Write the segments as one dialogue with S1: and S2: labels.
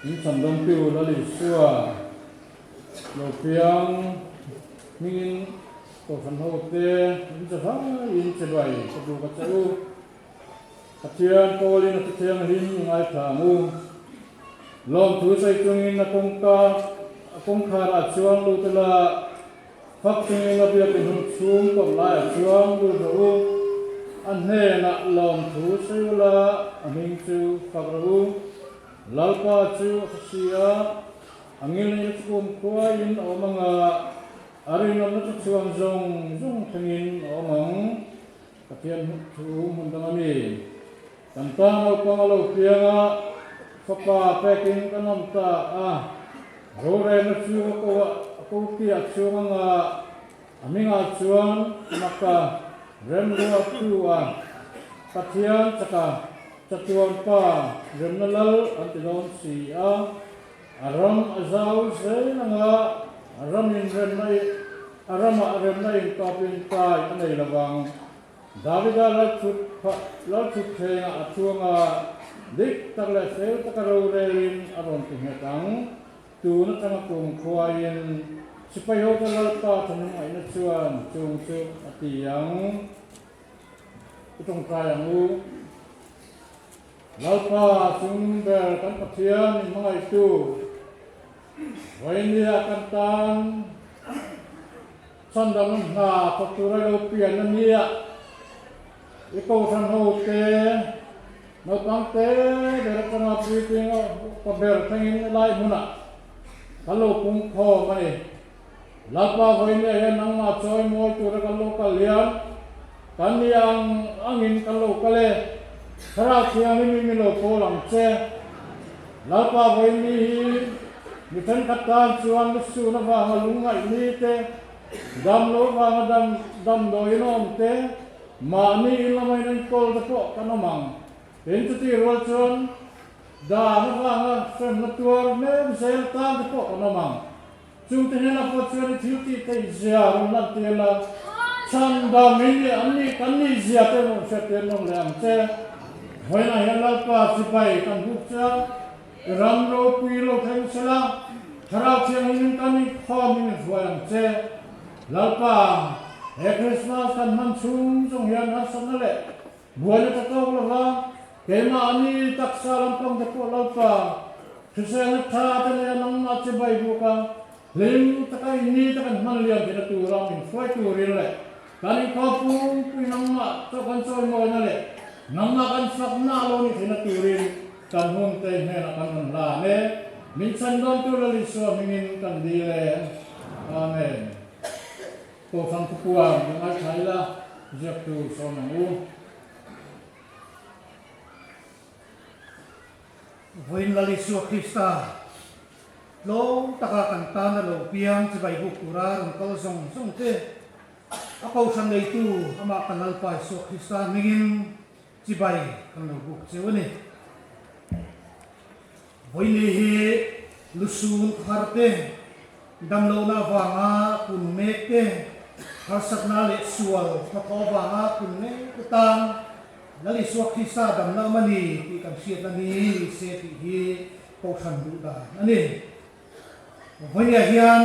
S1: In chhandamtu Lal Isua lo piang hmingin Kohhran hote in che hlaiin che bai ka buk a che u. Pathian pawlin a ti thianghlim i ngaithla ang u. Lawmthu sawi chungin a kawngka a kawngkharah chuan lut ila, fak chungin a biakin hun chhung kawt laiah chuan lut rawh u. A hnenah lawmthu sawi ula, a hming chu fak rawh u. Lalpa chu a hre si a, a ngilneihna chu kumkhuaiin a awm ang a, a rinawmna chu chhuan zawng zawng thlengin a awm ang. Pathian thu hmun dang a ni. Kan ta naupang a lo piang a, fapa pekin kan awm ta a. Rorelna chu a ko a kokiah chhung anga a hmingah chuan maka remruattu a, Pathian chaka chatuan pa remna lal an ti dawn si a. A ram a zau zel anga a ramin remna i a ramah remna inkawpin kai a nei lo vang. Davida lalthut phah lalthut thlengah a thu anga dik tak leh fel taka rorelin a rawn ti nghet ang. Tun atanga kum khuaiin sipai hote Lalpa thahnumngaihna chuan chung chu a ti ang. I tawngtai ang u. Lalpa chung ber kan Pathian in hmangaihtu Vainia kan tan chhandam hna thawk tura lo pian a nia. I kohhran ho te, naupang te ber atanga puitling upa ber thlengin lai hmunah kan lo pung khawm a ni. Lalpa Vainia hian nangmah chawi mawi tura kan lo kal hian kan ni ang angin kan lo kal e. Thlarau Thianghlim in min lo pawl ang che. Lalpa Vaini hi mi thenkhat tan chuan lusun avanga lungngaih ni te, dam lo avanga dam damdawiin a awm te, mahni in lama in enkawl te pawh kan awm ang. Tin, chutih rual chuan dan avanga hremna tuar mek zel tan te pawh kan awm ang. Chungte hnenah pawh chuan i thil tih theih zia rawn lantir la, chhandam in leh an nih kan nih zia te rawn hriat tir nawm leh ang che. Vawiinah hian Lalpa sipai kan buk che a, i ram ropui lo thleng sela, Thlarau Thianghlim in kan inkhawm in i hruai ang che. Lalpa, he Krismas kan hman chhung zawng hian harsatna leh Buaina ta tawk lova, keimahni taksa lampang te pawh Lalpa, hriselna tha te leh a nangmah chibai buk a, hlim taka i ni te kan hman liam theihna tura min hruai turin leh kan inkhawpum pui nangmah chaw kan chawimawina leh nangmah kan fakna a lo nih theihna turin kan hun te hnenah kan rawn hlan e. Min chhan dawntu Lal Isua hmingin kan dil e. Amen. Kohhran khupuan i ngaithla ila, ziaktu sawn ang u.
S2: Vawiin Lal Isua Krista tlawm taka kan tana lo piang chibai buk tura rawn kal zawng zawng te, a kohhran neitu amah kan Lalpa Isua Krista hmingin chibai kan lo buk cheu a ni. Vawiin ni hi lusun khawhar te. Damlohna avanga kun mek te, harsatna leh sual hnathawh avanga kun mek te tan Lal Isua Krista damna awm a ni tih kan hriatna ni ni se tih hi Kohhran duh dan a ni. Vawinia hian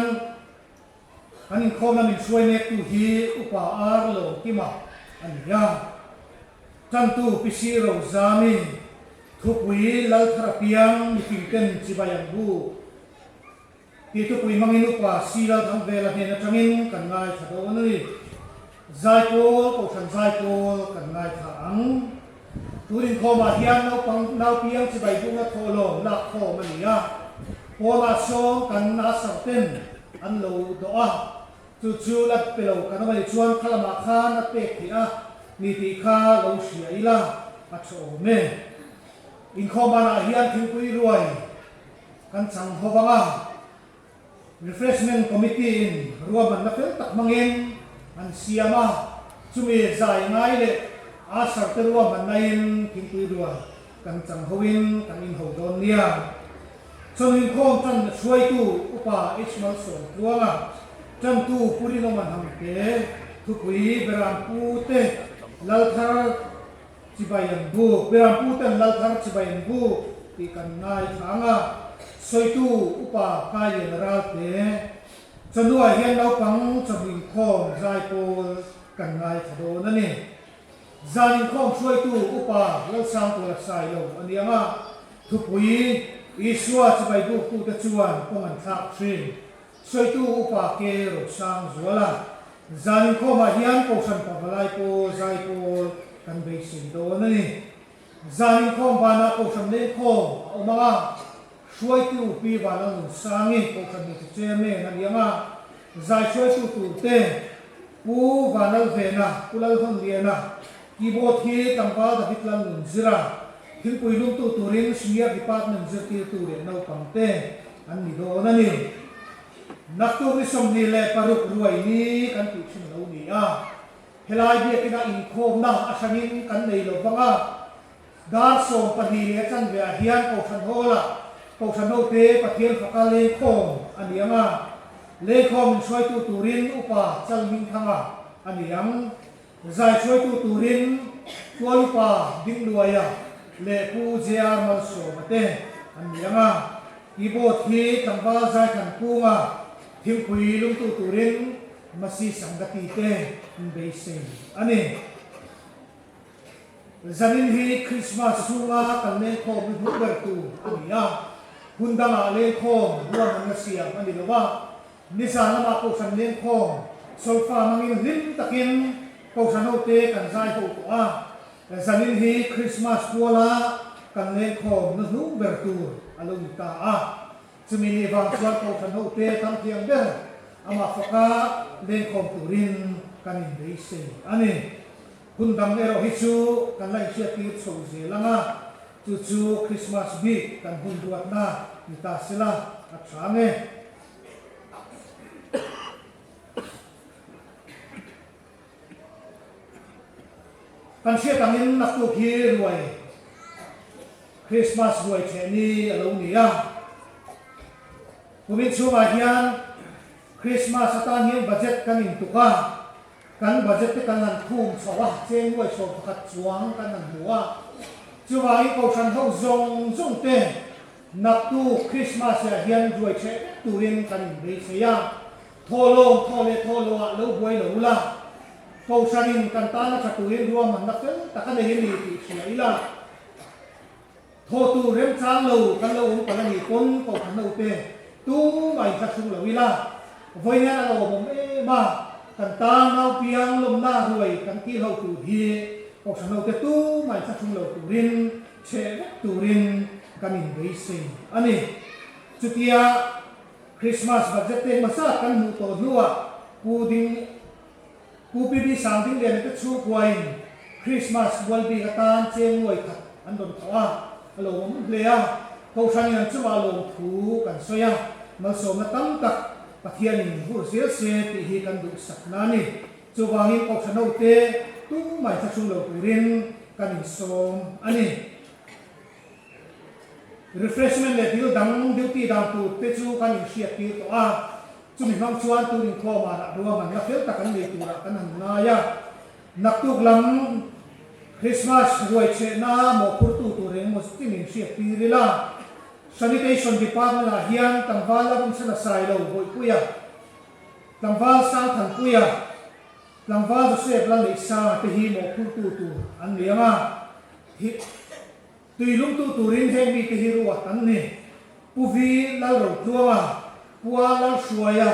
S2: kan inkhawmna min hruai mektu hi Upa Ar Lawmkima a ni a. Tantu Pisi Rozami, Thupui Lalthar apiang mifingten chibai an buk tih thupui hmangin Upa Si Lalthangvela hnen atangin kan ngaithla dawn a ni. Zaipawl, Kohhran Zaipawl kan ngaithla ang. Tun inkhawmah hian naupang naupiang chibai bukna thawhlawm lakkhawm a ni a, pawnah sawn kan asar ten an lo dawh a, chu chu la pe lo kan awm a nih chuan kha lamah khan a pek theih a ni tih kha lo hria ila a tha awm e. Inkhawm banah hian thingpui ruai kan chang ho vang a. Refreshment Committee in ruahmanna fel tak hmangin an siam a, chumi zai ngai leh usher te ruahmanna in thingpui rual kan chang ho in kan in ho dawn nia. Chawhnuinkhawm tan hruaitu Upa H Malsawmtluanga, Tantu Pu Rinawman Hangte, Thupui Beram Pu te Lalthar Chibai an buk, Beram Pu ten Lalthar chibai an buk tih kan ngaithla ang a, sawitu Upa Kailian Ralte chawhnuah hian naupang chawhnu inkhawm zai pawl kan ngaithla dawn a ni. Zan inkhawm hruaitu Upa Lalsangtuala Sailo a ni ang a, thupui Isua chibai buktute chuan kawng an thlak thin. Sawitu Upa Ke Rosangzuala, Zan inkhawmah hian Kohhran Pavalai pawl zai pawl kan beisei dawn a ni. Zan inkhawm vanah Kohhran lengkhawm a awm ang a, hruaitu Pi Vanlalnunsangi Kohhran Hmeichhe Chairman a ni ang a, zai hruaitu turte Pu Vanlalvena, Pu Lalhawnliana, keyboard hi Tlangval David Lalnunzira, thingpui lumtu turin Senior Department zirtirtu leh naupangte an ni dawn a ni. Naktuk ni 26 ruai ni kan tih thin lo ni a, helai biakina inkhawmna a hrangin kan nei lo vang a, dar 12 leh a chanve ah hian Kohhran Hall-ah Kohhran hote Pathian faka lengkhawm a ni ang a, lengkhawm inhruaitu turin Upa Chalhmingthanga a ni ang. Zai hruaitu turin Tual Upa Dingluaia leh Pu JR Malsawma te an ni ang a, keyboard hi tlangval Zaithan Kunga thingpui lungtu turin Masi Sangati te an beisei a ni. Zanin hi Krismas chhunga kan lengkhawm hi hmuh ber tur a ni a, hun dangah lengkhawm ruahmanna siam a ni lo va, Nizan lamah Kohhran lengkhawm solfa hmangin hlim takin Kohhran hote kan zai ho tawh a, zanin hi Krismas puala kan lengkhawm na hnung ber tur a lo ni ta a. Chumi ni vang chuan Kohhran hote tam thiam ber amah faka lengkhawm turin kan inbeisei a ni. Hun dang erawh hi chu kan la inhriattir chho zel ang a, chu chu Krismas bik kan hun ruatna ni ta sela a tha ang e. Kan hriat angin naktuk hi ruai Christmas ruai theh ni a lo ni a. Kumin chhungah hian Christmas atan hian budget kan intuk a, kan budget te kan han khum chho a, cheng nuai 11 chuang kan han hmu a. Chuvangin Kohhran ho zawng zawng te Naktuk Christmas ah hian ruai hreh vek turin kan inbeisei a, thawhlawm thaw leh thaw lo ah lo buai lo ula, Kohhranin kan tana tha turin ruahmanna fel tak a nei a ni tih hria ila, thaw tur remchang lo kan lo awm palh a nih pawn Kohhran naute tumah inthlahrung lo ila, vawiin hian a lo awm em a, kan tan naupiang lawmna ruai kan kil ho tur hi Kohhran naute tumah inthlahrung lo turin Chhe vek turin kan inbeisei a ni. Chutia Christmas budget pek hmasa kan hmuh tawh hnuah Pu Ding, Pu PB Sangdingliana te chhungkuain Christmas bual bik atan cheng nuai khat an rawn thawh a, a lo awm hle a. Kohhran in an chungah lawmthu kan sawi a, malsawmna tam tak Pathianin vur zel se tih hi kan duhsakna a ni. Chuvangin Kohhran hote tumah inthlahrung lo turin kan insawm a ni. Refreshment leh thil dang duty dan tur te chu kan inhriattir tawh a. Chumi hmang chuan tun inkhawm ah lah ruahmanna fel tak an nei turah kan han ngai a. Naktuk lam Christmas ruaichhehna mawhphurtu tur engemaw tin in hriat tir ila. Sanitation Department ah hian tlangval a rinchhan a sai lo Bawihpuia, tlangval Sangthanpuia, tlangval Joseph Lalneihsanga te hi mawhphurtu tur an ni ang a. Hi tui lungtu turin heng mite hi ruat an ni. Pu Vi Lalrotluanga, Pu A Lalhruaia,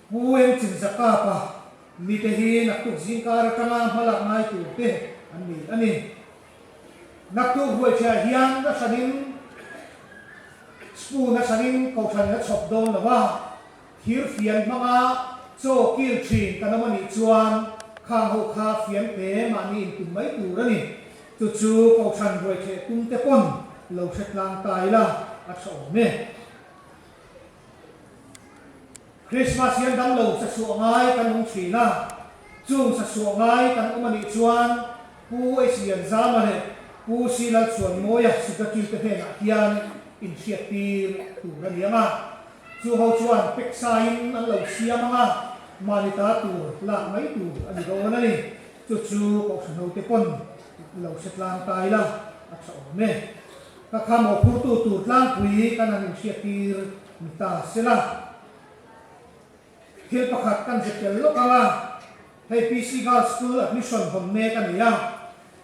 S2: Pu Eng Chinzakapa, Mite hi naktuk zingkar atanga hmalak ngai tur te an ni a ni. Naktuk ruaithiah hian a hranin spoon a hranin kohhran in a chhawp dawn lo a, thir fian hmanga chaw kil thin kan awm a nih chuan khang ho kha fian te mahni in tum mai tur a ni. Chu chu kohhran ruaitheh tum te pawn lo hre tlang ta ila a tha awm e. Christmas hian damlo sasuah ngai kan awm thin a, chung sasuah ngai kan awm a nih chuan Pu H Lianzama leh Pu C Lalchhuanmawia Secretary te hnenah hian inhriattir tur a ni ang a, chu ho chuan peksain an lo siam ang a, mahni ta tur lak mai tur a ni dawn a ni. Chu chu Kohhran hote pawn lo hre tlang ta ila a tha awm e. Ka kha mawhphurtu tur tlangpui kan han inhriattir ni ta sela. Thil pakhat kan zep tel lawk ang a, hei PC Girls School admission hawn mek a ni a,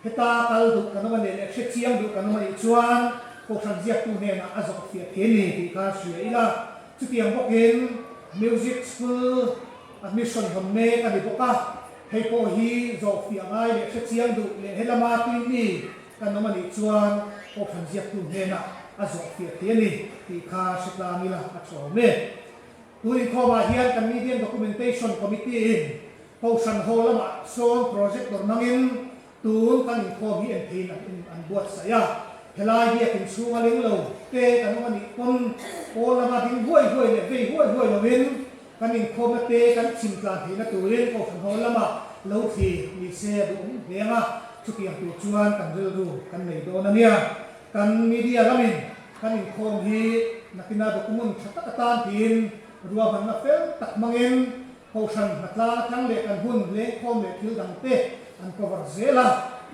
S2: heta kal duh kan awm a nih leh hre chiang duh kan awm a nih chuan Kohhran ziaktu hnenah a zawh fiah thei a ni tih kha hria ila. Chutiang bawkin Music School admission hawn mek a ni bawk a, hei pawh hi zawh fiah ngai leh hre chiang duh leh helama tui mi Kan awm a nih chuan Kohhran ziaktu hnenah a zawh fiah thei a ni tih kha hre tlang ila a tha awm e. Tun inkhawmah hian kan Media and Documentation Committee in Kohhran ho lamah sawn projector hmangin tun kan inkhawm hi en theiin an an buatsaih a. Helai biakin chhunga leng lo te kan awm a nih pawn pawl lama ding huai huai leh vei huai huai loin kan inkhawmna te kan chim tlan theihna turin Kohhran ho lamah lo thli ni se a duhawm hle ang a. Chutiang tur chuan kan rilru kan nei dawn a nia. Kan media lamin kan inkhawm hi nakina document tha tak atan tiin ruahmanna fel tak hmangin Kohhran hnatlang atang leh kan hun lengkhawm leh thil dangte an cover zel a.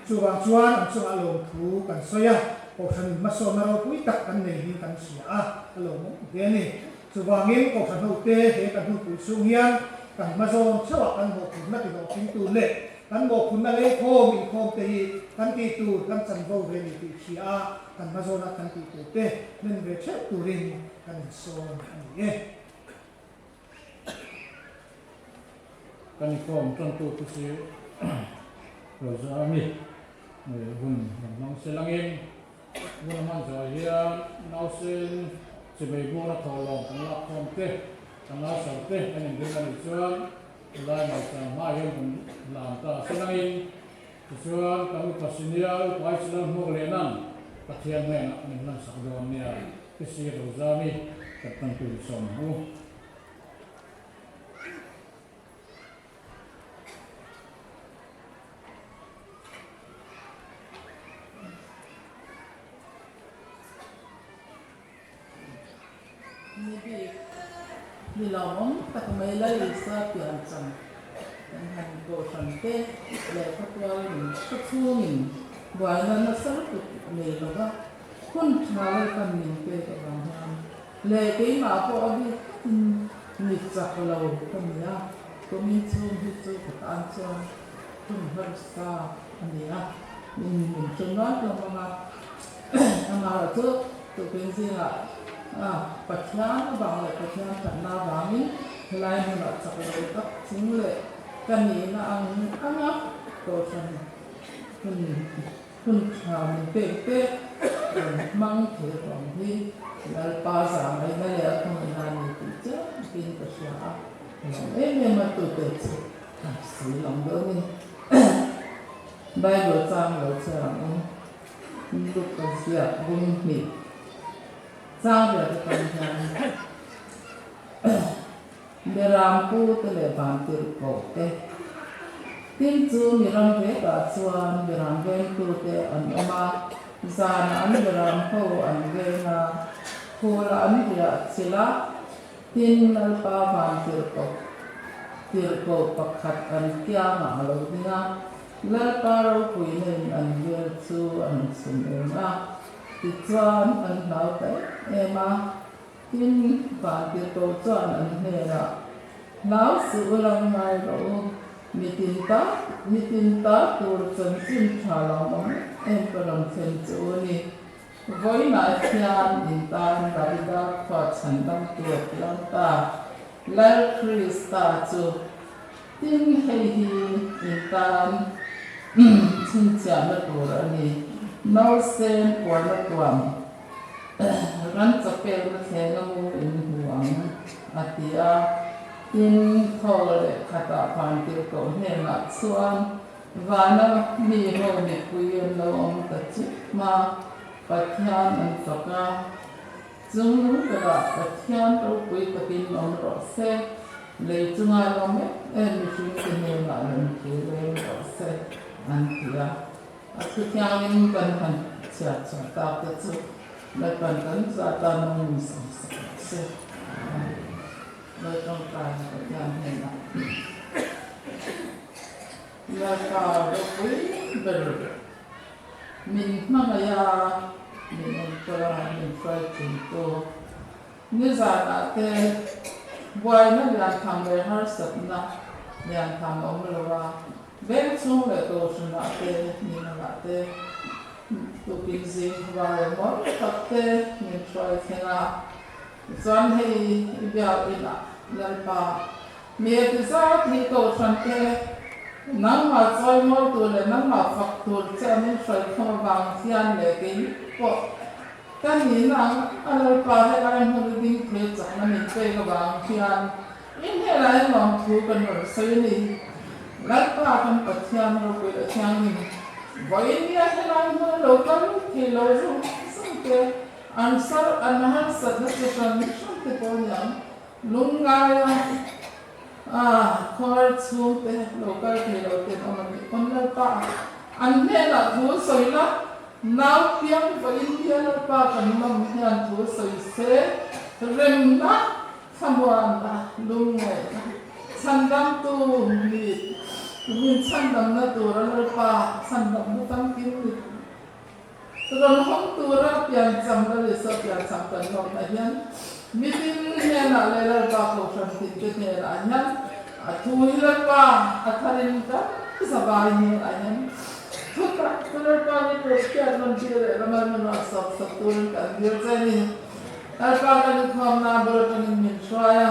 S2: Chuvang chuan an chungah lawmthu kan sawi a, Kohhranin hmasawnna ropui tak kan nei niin kan hria a, a lawmawm hle a ni. Chuvangin Kohhran hote he kan hunpui chhung hian kan hmazawn theuhah kan mawhphurhna tihlawhtling tur leh kan mawhphurhna lengkhawm inkhawm te hi kan tih tur kan chanvo ve ni tih hria a, kan hmazawnah kan tih tur te hlen ve theuh turin kan insawn a ni e.
S1: Kan inkhawm tantu te chu Rozami hun rawn hmang se langin Hmun a hman zawh hian nausen chimei bur a thaw lawm kan lak khawm te, kan lalsar te kan inring a nih chuan helai maicham hmaah hian kan lam ta a silangin tichuan kan upa senior upa ai chu Lalhmuak Lianan Pathian hnenah min hlansak dawn nia ti si Rozami kan tanpui sawm ang u.
S3: Ni bik ni lawmawm tak mai Lalisa pian cham kan han kohhran te leh khawtualin khawchhungin buaina nasa lutuk nei lova hun tha Lalpan min pek avang hian leh keimah pawh a bik takin mi chak lo ka ni a, kumin chhung hi chu ka tan chuan hun harsa a ni a, min min hre nual hlawm ang a, amaherawh chu tukin zingah Pathian avang leh Pathian thatna avangin helai hmunah chak lo tak chung leh ka nihna ang anga kohhran hun hun tha min pek te rawn hmang thei hlawm hi Lalpa zangaihna leh a khawngaihna a ni tih chiang takin ka hria a, ka lawm em em a tute chu. A sawi lang dawn in Bible chang lo chhiar ang in Luka ziak bung hnih chang vel atang hian Beram pu te leh vantirh koh te tin chu mi ram vekah chuan beram vengtu te an awm a, zanah an beram ho an veng a, phul ah an riah chilh a. Tin, Lalpa vantirhkoh tirhkoh pakhat an kiangah a lo ding a, Lalpa ropuina in an vel chu an chhun eng a, tichuan an hlau ta em em a. Tin, vantirhkoh chuan an hnenah, Hlau suh u lang ngai rawh u, mitin ta mitin ta tur chanchin tha lo awm em ka rawn thlen che u ni. Vawiinah hian in tan Davida khua chhandam tur a piang ta, Lal Krista chu. Tin, hei hi in tan chhinchhiahna tur a ni. Nausen puanna tuam ran chawpelna thlenga mu in hmu ang, a ti a. Tin, thaw leh khatah vantirhkoh hnenah chuan Vana mi ho mipui an lo awm ta chiah hma Pathian an fak a, chung nung takah Pathian ropui takin awm rawh se, lei chunga lo mek em mihring te hnenah lem thu leng rawh se an ti a. A thu thiangin kan han chhiar chhuah tak te chu Lalpan kan zata nung min sawmsak rawh se. Amen. Lal tawngtai Pathian hnenah Lalpa ropui ber min hmangaih a, min enkawl a, min hruai thintu nizanah te buaina liantham leh harsatna liantham a awm lo a, veng chhung leh kohhranah te, ninawmah te tukin zing var emaw tak te min hruai thleng a. Chuan hei i biak inah Lalpa mi a ti zat hi Kohhran te nangmah chawi mawi tur leh nangmah fak tur che a min hruai khawm avang hian leh kei pawh ka nihna ang a Lalpa helai hmun i ding thei chakna min pek avang hian i hnenah hian lawmthu kan rawn sawi a ni. Lalpa kan Pathian ropui leh thianghlim vawiin nia helai hmun a lo kal thei lo zawng zawng te An sar an harsatna chu hran hran te pawh a ni ang. Lungngaia a khuar chhungte lo kal thei lo ten awm a nih pawn Lalpa an hnenah thu sawi la, nau piang vawiin hian Lalpa kan lawm hian thu sawi se, remna, thlamuanna, lungngaihna, chhandamtu mi min chhandamna tura Lalpa chhandamna famkim ni. Rawn hawng tura piancham Lal Isua piancham kan lawmna hian mitin hnenah leh Lalpa Kohhran tinte hnenah hian a thu hi Lalpa a tharin kan zavai hnenah hian thu tak chu Lalpa ni tur hriat rawn tir leh rama min rawn sawp sawp turin kan dil che a ni. Lalpa kan inkhawmna bul atangin min hruai a,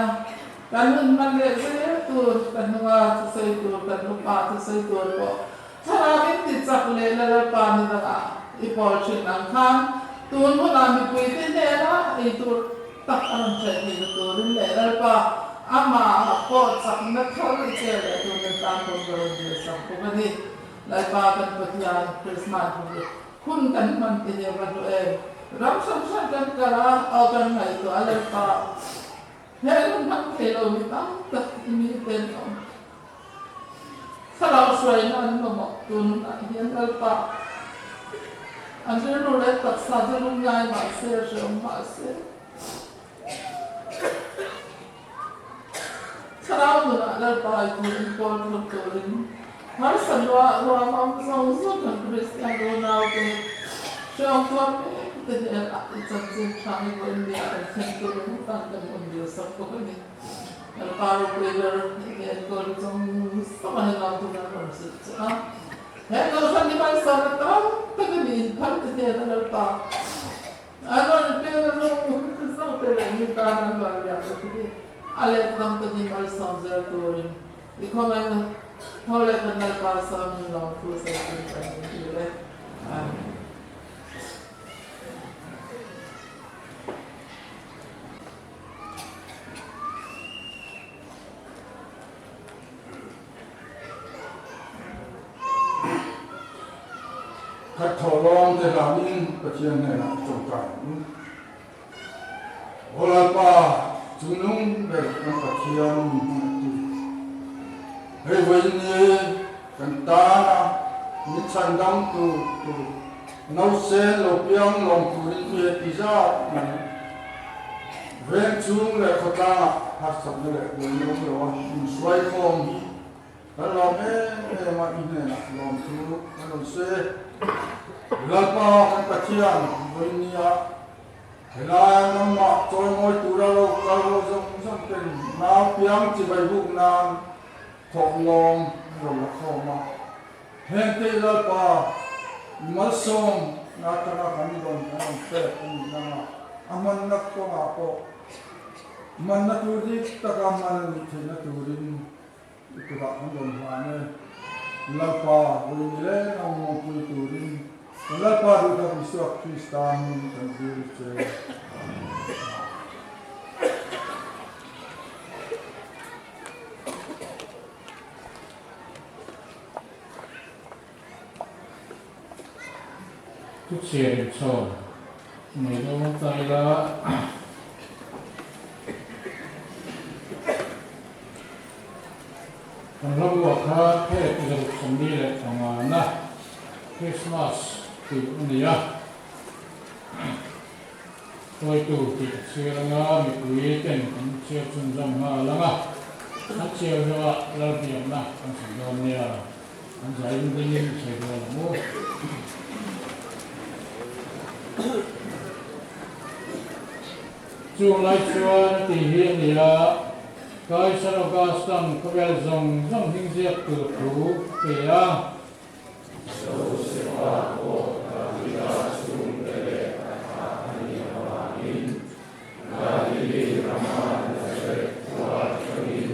S3: kan hun hman leh zel tur ka hnunga thusawi tur kan upa thusawi tur pawh Thlarau in ti chak leh la Lalpa ni dangah i pawl thin ang khan tun hunah mipuite hnena ei tur tak a rawn ṭheh theihna turin leh Lalpa amah pawh chakna thar i che leh turin tan pawh ka rawn zir sak bawk a ni. Lalpa kan Pathian Krismas hun kan hman te hi a va hlu em. Ram hran hran kan kal a, aw kan ngaihtuah a Lalpa he hun hmang thei lo mi tam tak i mi ten awm. Thlarau hruaina an mamawh tunah hian Lalpa an rilru leh taksa chu lungngai mah se, hrehawm mah se, Thlarau nunah Lalpa i turin kawl thur turin harsa ruam awm zawng zawng kan Kristian unaute hrehawm tuar mek te hnenah i chanchin tha hi vawiin ni ah kan thlen turin tan kan awm dil sak bawk a ni. Lalpa ropui ber i enkawl zawng zawng a heng ang tuna rawn zilh che a. He Kohhran hi malsawmna tam tak a ni inphal te hnen a Lalpa an rawn pek a zawng zawng te leh mi tan an rawn riak te hi a let dang te hi malsawm zel turin i khawngaihna tho leh kan Lalpa sawmin lawmthu sawi kan intir e. Amen.
S4: Khat thawhlawm te hlamin Pathian hnenah tawngtai ang u. Aw Lalpa, chungnung ber kan Pathian min hmangaihtu, hei vawiin ni kan tana min chhandamtu tur nausen lo piang lawm turin mi a ti zat mai. Veng chung leh khawtlangah harsatna leh buaina awm lo a inhruai khawm hi kan lawm em em a, i hnenah lawmthu kan rawn sawi e. Lalpa kan Pathian vawinia helai nangmah chawimawi tura lo kal ho zawng zawng ten nau piang chibai buk nan thawk lawm an rawn la khawm a. Hengte i Lalpa i malsawm na atanga kan rawn kan rawn pek a nih nanga a hmanna kawngah pawh hmanna tur dik taka hman a nih theihna turin i kutah kan rawn hlan e. Lalpa vawi ni reng ang mawmpui turin kan Lalpa duhtak Isua Krista hming kan zir che.
S1: Thuchhiar inchhawn nei dawn ta ila. Kan hla buah kha phek 145na Krismas tih a ni a. Hruaitu tih a chhiar anga mipui ten kan chhiar chhunzawm nghal ang a, an chhiar zawhah lalbiakna kan sawi dawn nia, an zaim dingin sawi dawn ang u. Chung lai chuan a tih hi a ni a, Kaisar Augustan khawvel zawng zawng hming ziak tur thu pe a.
S5: Josefa pawh Davida chhungte leh a thah a nih avangin Galili rama Nazareth khua atangin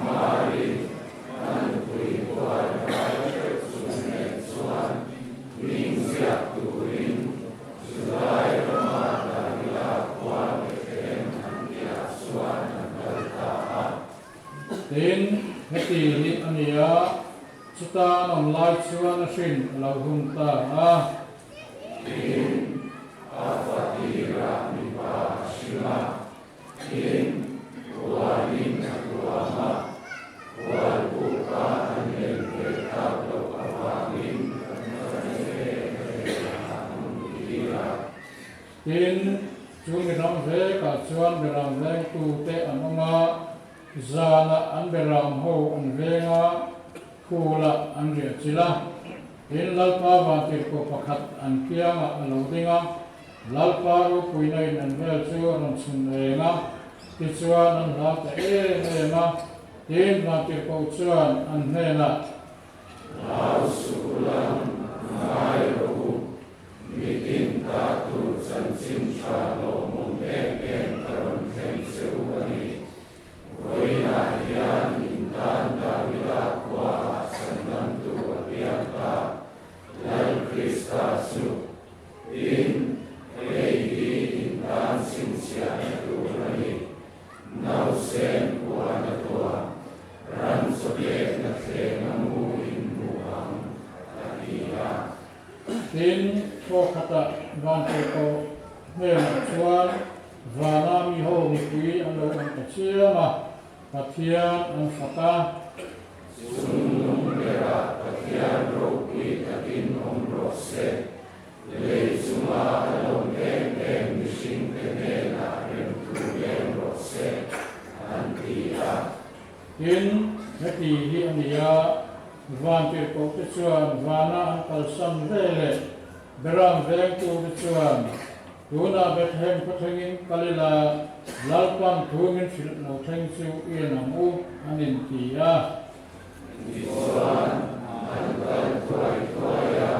S5: Mari, a nupui huai rai hreuh chung nen chuan hming ziak turin Judai rama Davida khua Bethlehem an tihah chuan an kal ta a.
S1: Tin, heti hi a ni a, Chuta an awm lai chuan a hrin a lo hun ta a.
S5: Tin, a fatirah mipa a hrim a, tin, huain a tuam a, hual buka an neih ve tak loh avangin Bethlehem-ah an tir a.
S1: Tin, chu miram vekah chuan miram vengtute an awm a. Zanah an beram ho an veng a, phulah an riah chilh a. Tin, Lalpa vantirhkoh pakhat an kiangah a lo ding a, Lalpa ropuina in an vel chu a rawn chhun eng a, tichuan an hlau ta em em a. Tin, vantirhkoh chuan an hnenah.
S5: Hlau suh lam ngai rawh u, Mitin ta tur chanchin tha lawmawm em em ka rawn thleng che u a ni. Vawiinah hian in tan Davida khuaah chhandamtu a piang ta, Lal Krista chu. Tin, hei hi in tan chhinchhiahna tur a ni. Nausen puan a tuam, ran chawpekna thleng a mu in hmu ang, a ti a.
S1: Tin, thaw khatah vantirhkoh hnenah chuan vana mi ho mipui an lo awm ta chiam a, Pathian an fak a.
S5: Chungnung berah Pathian ropui takin awm rawh se, lei chunga a lawm em em mihringte hnenah remtu leng rawh se, an ti a.
S1: Tin, heti hi a ni a, Vantirhkohte chuan vana an kalsan ve leh Beram vengtute chuan, Tunah Bethlehem khawthlengin kal ila, Lalpan thu min hrilh lo thleng chu i en ang u, an inti a.
S5: Tichuan, an kal thuai thuai a,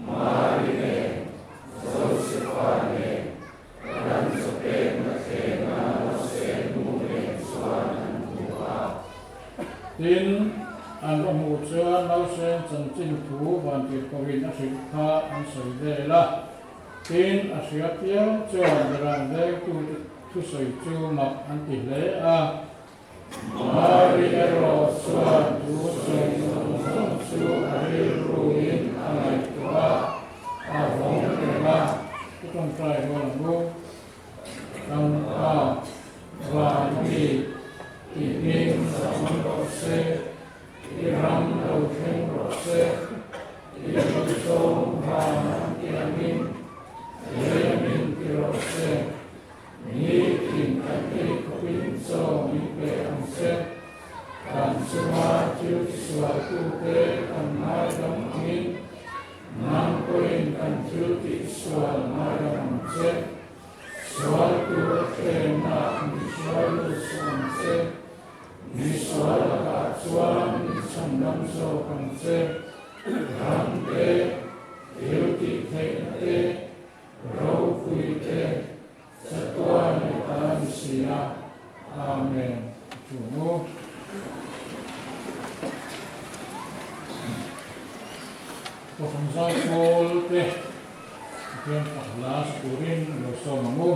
S5: Mari nen, Josefa nen, ran chawpekna thlenga Mose nu nen chuan an hmu a.
S1: Tin, an va hmuh chuan Mausen chanchin thu vantirhkohin a hrilh kha an sawi vel a. Tin, a hria piang chuan Beram vengtute thusawi chu mak an ti hle a. Mari erawh chuan thu zawng zawng chu a rilruin a ngaihtuah a, a vawng reng a. Ka tawngtai rual ang u. Kan Pa, van a mi, i hming zahawm rawh se, i ram lo thleng rawh se, i rawnsawm van an ti angin, lei amin ti rawh se. Ni.
S5: chunga thil tisualtute kan ngaidam angin, nang pawhin kan thil tihsual ngaidam ang che. Sual tur tlemna min hruai lut suh ang che. Mi sual lakah chuan min chhandam zawk ang che. Ram te, thil tih theihna te, ropui te, chatuan leh ta ni si a. Amen.
S1: Chu. Kohhran zai pawl te Pathian fak hla sa turin lo sawm ang u.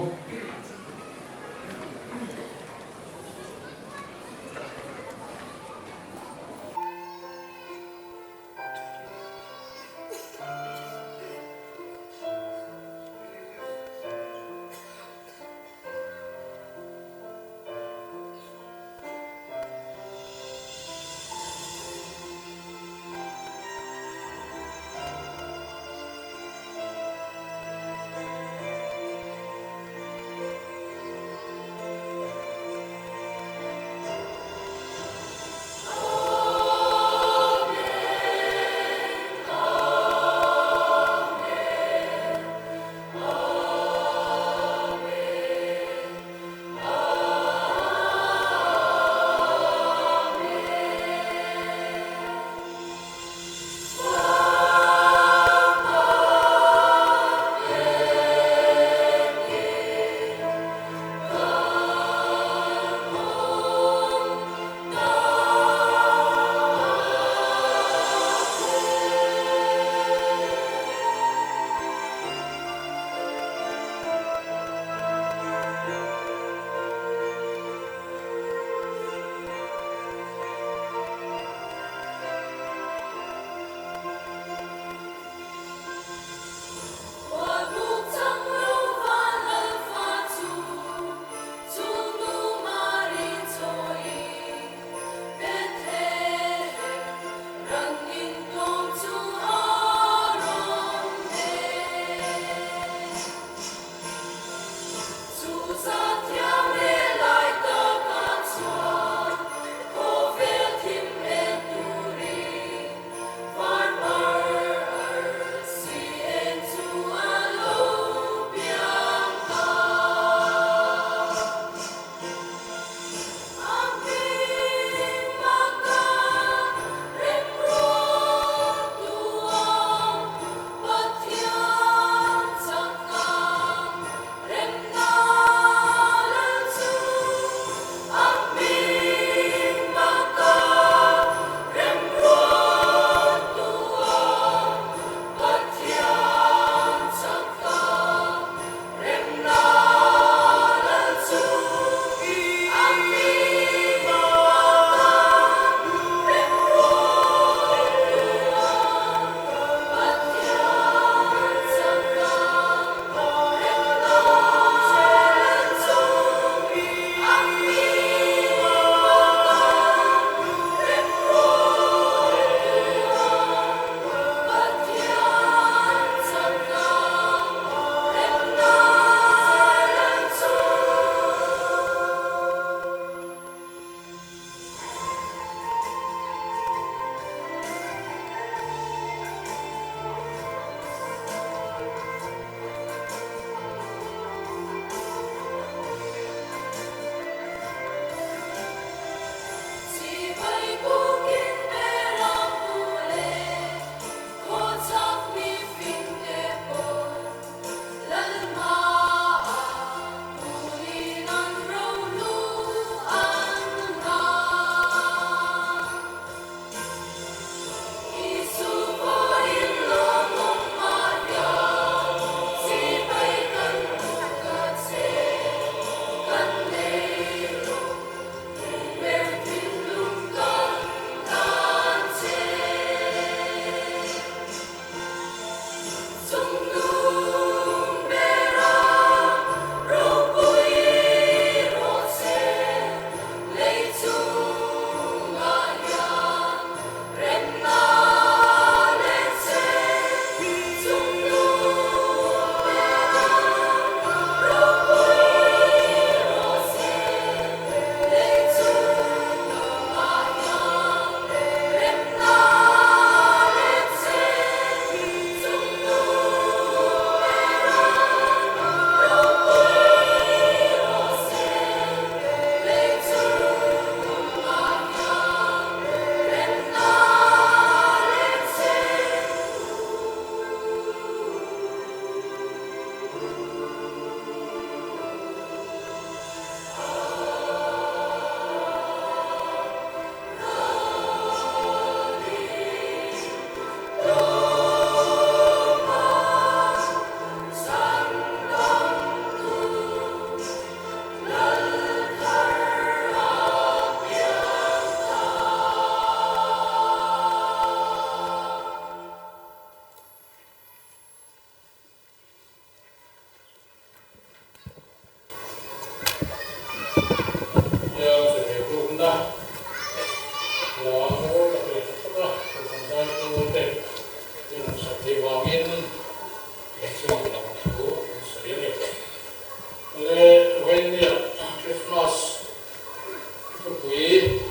S1: Thupui,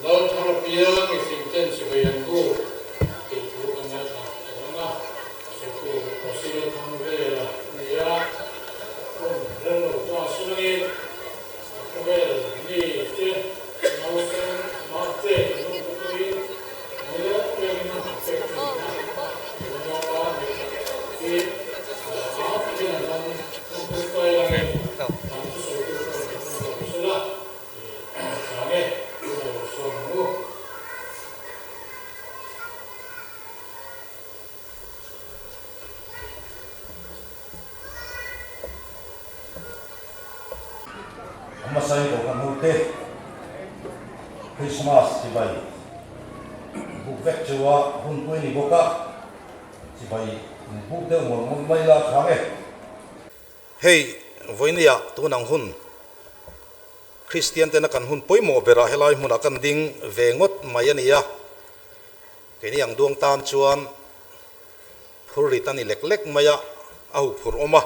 S1: Lal thar apiang i fing ten chibai an buk tih thu kan ngaithla tawh ang a, sawitu Rosy Thangvela a ni a, hun rel lo ta silangin a khawvel mi te nausen mate kan awm te pawhin nileng lengin a han pek thin a, unaupa hmeichhe hi a takin an han hun tawngtai langin an thusawitu pawhin an hmu lo sela tih chang e, hun a lo sawm ang u.
S6: A hmasain Kohhran hote Krismas chibai buk vek chu a hunpui ni bawk a, chibai buk deuh mawlh mawlh mai la tha nge.
S7: Hei vawinia tun ang hun Kristian tena kan hun pawimawh berah helai hmunah kan ding ve ngawt mai a ni a, keini ang duang tan chuan Phur rit a ni lek lek mai a, a huh phur awm a,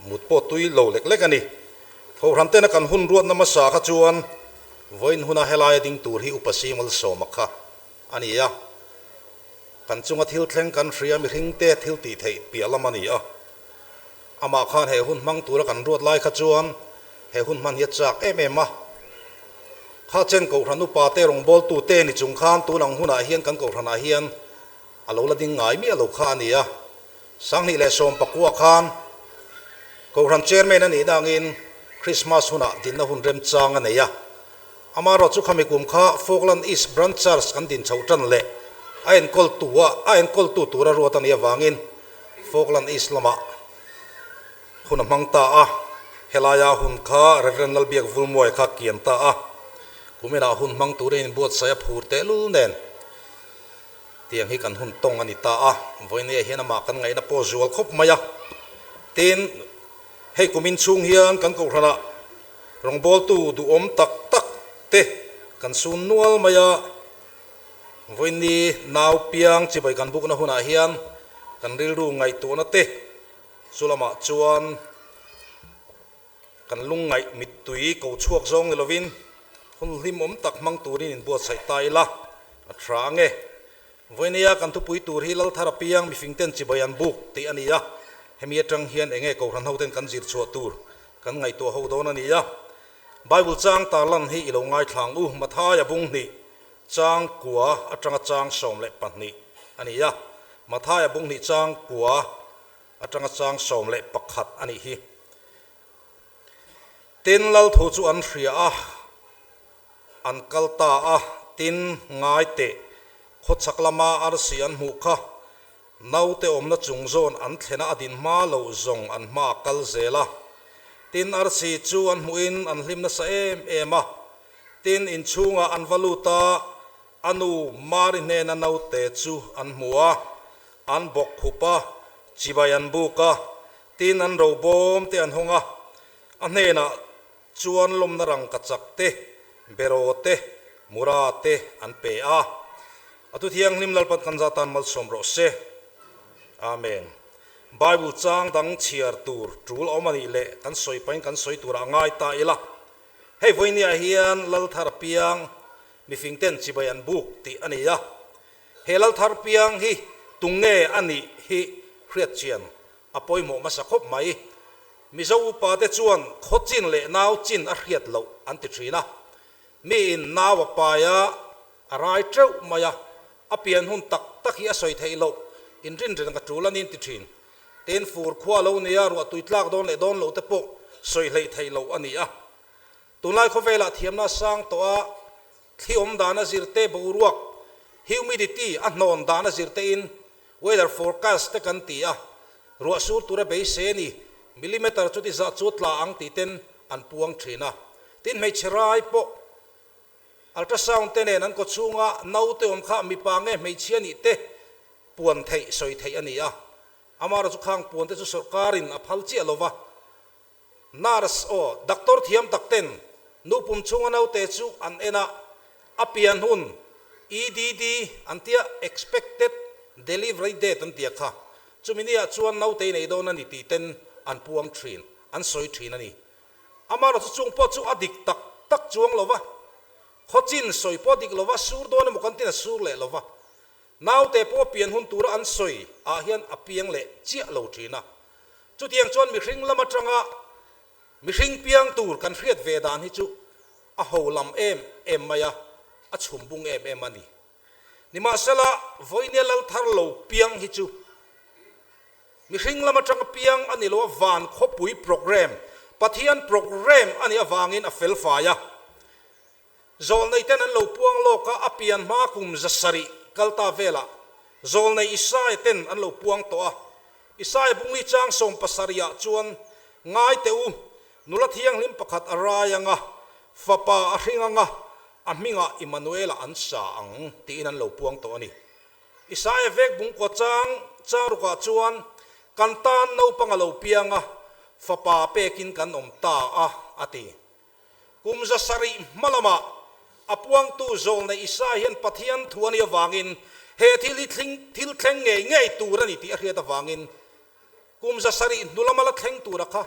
S7: mut pawh tui lo lek lek a ni. Thohran tena kan hun ruatna hmasa kha chuan vawiin huna helaia ding tur hi Upa Simalsawma kha a ni a, kan chunga thil thleng kan hria mihringte thil tih theih piah lam a ni a. Amah khan he hun hmang tura kan ruat lai kha chuan he hun hman hi a chak em em a. Kha chen Kohhran upa te rawngbawltu te ni chung khan tun ang hunah hian kan Kohhranah hian A lo la ding ngai miah lo kha a ni a, 2019 khan Kohhran Chairman a nih dangin Christmas hunah dinna hun remchang a nei a. Amaherawhchu khami kum kha Falkland East Branch Church kan din chhoh tan leh a enkawltu a a enkawltu tura ruat a nih avangin Falkland East lamah hun a hmang ta a. Helaia hun kha Rev. Lalbiak Vulmuai kha kian ta a, kuminah hun hmang turin inbuatsaih a phur tehlul nen. Tiang hi kan hun tawng a ni ta a, vawinia hian amah kan ngaihna pawh zual khawp mai a. Tin, hei kumin chhung hian kan kohhranah rawngbawltu duhawm tak tak te kan sun nual mai a. Vawiini nau piang chibai kan bukna hunah hian kan rilru ngaihtuahna te chu lamah chuan Kan lungngaih mittui ko chhuak zawng ni lovin hun hlimawm tak hmang turin inbuatsaih ta ila a tha ang e. Vawinia kan thupui tur hi Lalthar apiang mifingten chibai an buk tih a ni a, hemi atang hian enge Kohhran hoten kan zir chhuah tur kan ngaihtuah ho dawn a ni a. Bible chang tarlan hi i lo ngaithla ang u, Mathaia bung hnih chang kua atanga chang 12 a ni a, Mathaia bung hnih chang kua atanga chang 11 a nih hi. Tin, lal thu chu an hria a, an kal ta a, tin, ngai teh, khawchhak lama arsi an hmuh kha, naute awmna chung zawn an thlena a din hma lo zawng an hma a kal zel a. Tin, arsi chu an hmuhin an hlim nasa em em a, tin, inchhungah an va lut a, A nu Mari hnena naute chu an hmu a, an bawk khup a, chibai an buk a, tin an ro bawm te an hawng a, a hnenah chuan lawmna rangkachak te, beraw te, mura te an pe a. A thu thianghlim Lalpan kan za tan malsawm rawh se. Amen. Bible chang dang chhiar tur tul a awm a nih leh kan sawi pahin kan sawi turah a ngai ta ila. Hei vawinia hian Lalthar piang Mifing ten chibai an buk tih a ni a, he Lalthar piang hi tunge a nih hi hriat chian a pawimawh hmasa khawp mai. Mizo upa te chuan khaw chin leh nau chin a hriat loh an ti thin a, miin nau a pai a, a rai teuh mai a, a pian hun tak tak hi a sawi theih loh, inrinrin ka tul a ni an ti thin. Tin, fur khua lo nia ruahtui tlak dawn leh dawn loh te pawh sawi hleih theih loh a ni a. Tunlai khawvelah thiamna a sang tawh a, thli awm dan a zir te, boruak, humidity, a hnawn dan a zir tein weather forecast te kan ti a, ruah sur tura beisei a ni, millimeter chuti zah chu tla ang tih ten an puang thin a. Tin, hmeichhe rai pawh ultrasound te nen an kaw chhunga naute awm kha mipa nge hmeichhia nih te puan theih sawi theih a ni a, amaherawhchu khang puan te chu sawrkarin a phal chiah lo va. Nurse aw, doctor thiam tak ten nu pum chhunga naute chu an en a, a pian hun EDD an tia expected delivery date an tia kha, chumi ni ah chuan naute i nei dawn a ni tih ten an puang thin, an sawi thin a ni. Amaherawhchu chung pawh chu a dik tak tak chuang lo va. Khawchin sawi pawh dik lova sur dawn emaw kan tin a sur leh lova, naute pawh pian hun tura an sawi ah hian a piang leh chiah lo thin a. Chutiang chuan mihring lam atanga mihring piang tur kan hriat ve dan hi chu a ho lam em em mai a, a chhum bung em em a ni. Nimahsela, vawinia lal thar lo piang hi chu mihring lam atanga piang a ni lo a, van khawpui program, Pathian program a nih avangin a fel fai a. Zawlnei ten an lo puang lawk a, a pian hma kum 700 kal ta velah Zawlnei Isaia ten an lo puang tawh a. Isaia bungli chang 17 ah chuan, Ngai teh u, nula thianghlim pakhat a rai ang a, fapa a hring ang a, a hmingah Immanuela an sa ang, tiin an lo puang tawh a ni. Isaia vek bungkua chang chang rukah chuan, Kan tan naupang a lo piang a, fapa pekin kan awm ta a, a ti. Kum 700 hma lamah a puangtu zawlnei Isaia hian Pathian thu a nih avangin he thil hi thil thleng ngei ngei tur a ni tih a hriat avangin kum 700 hnu lama la thleng tura kha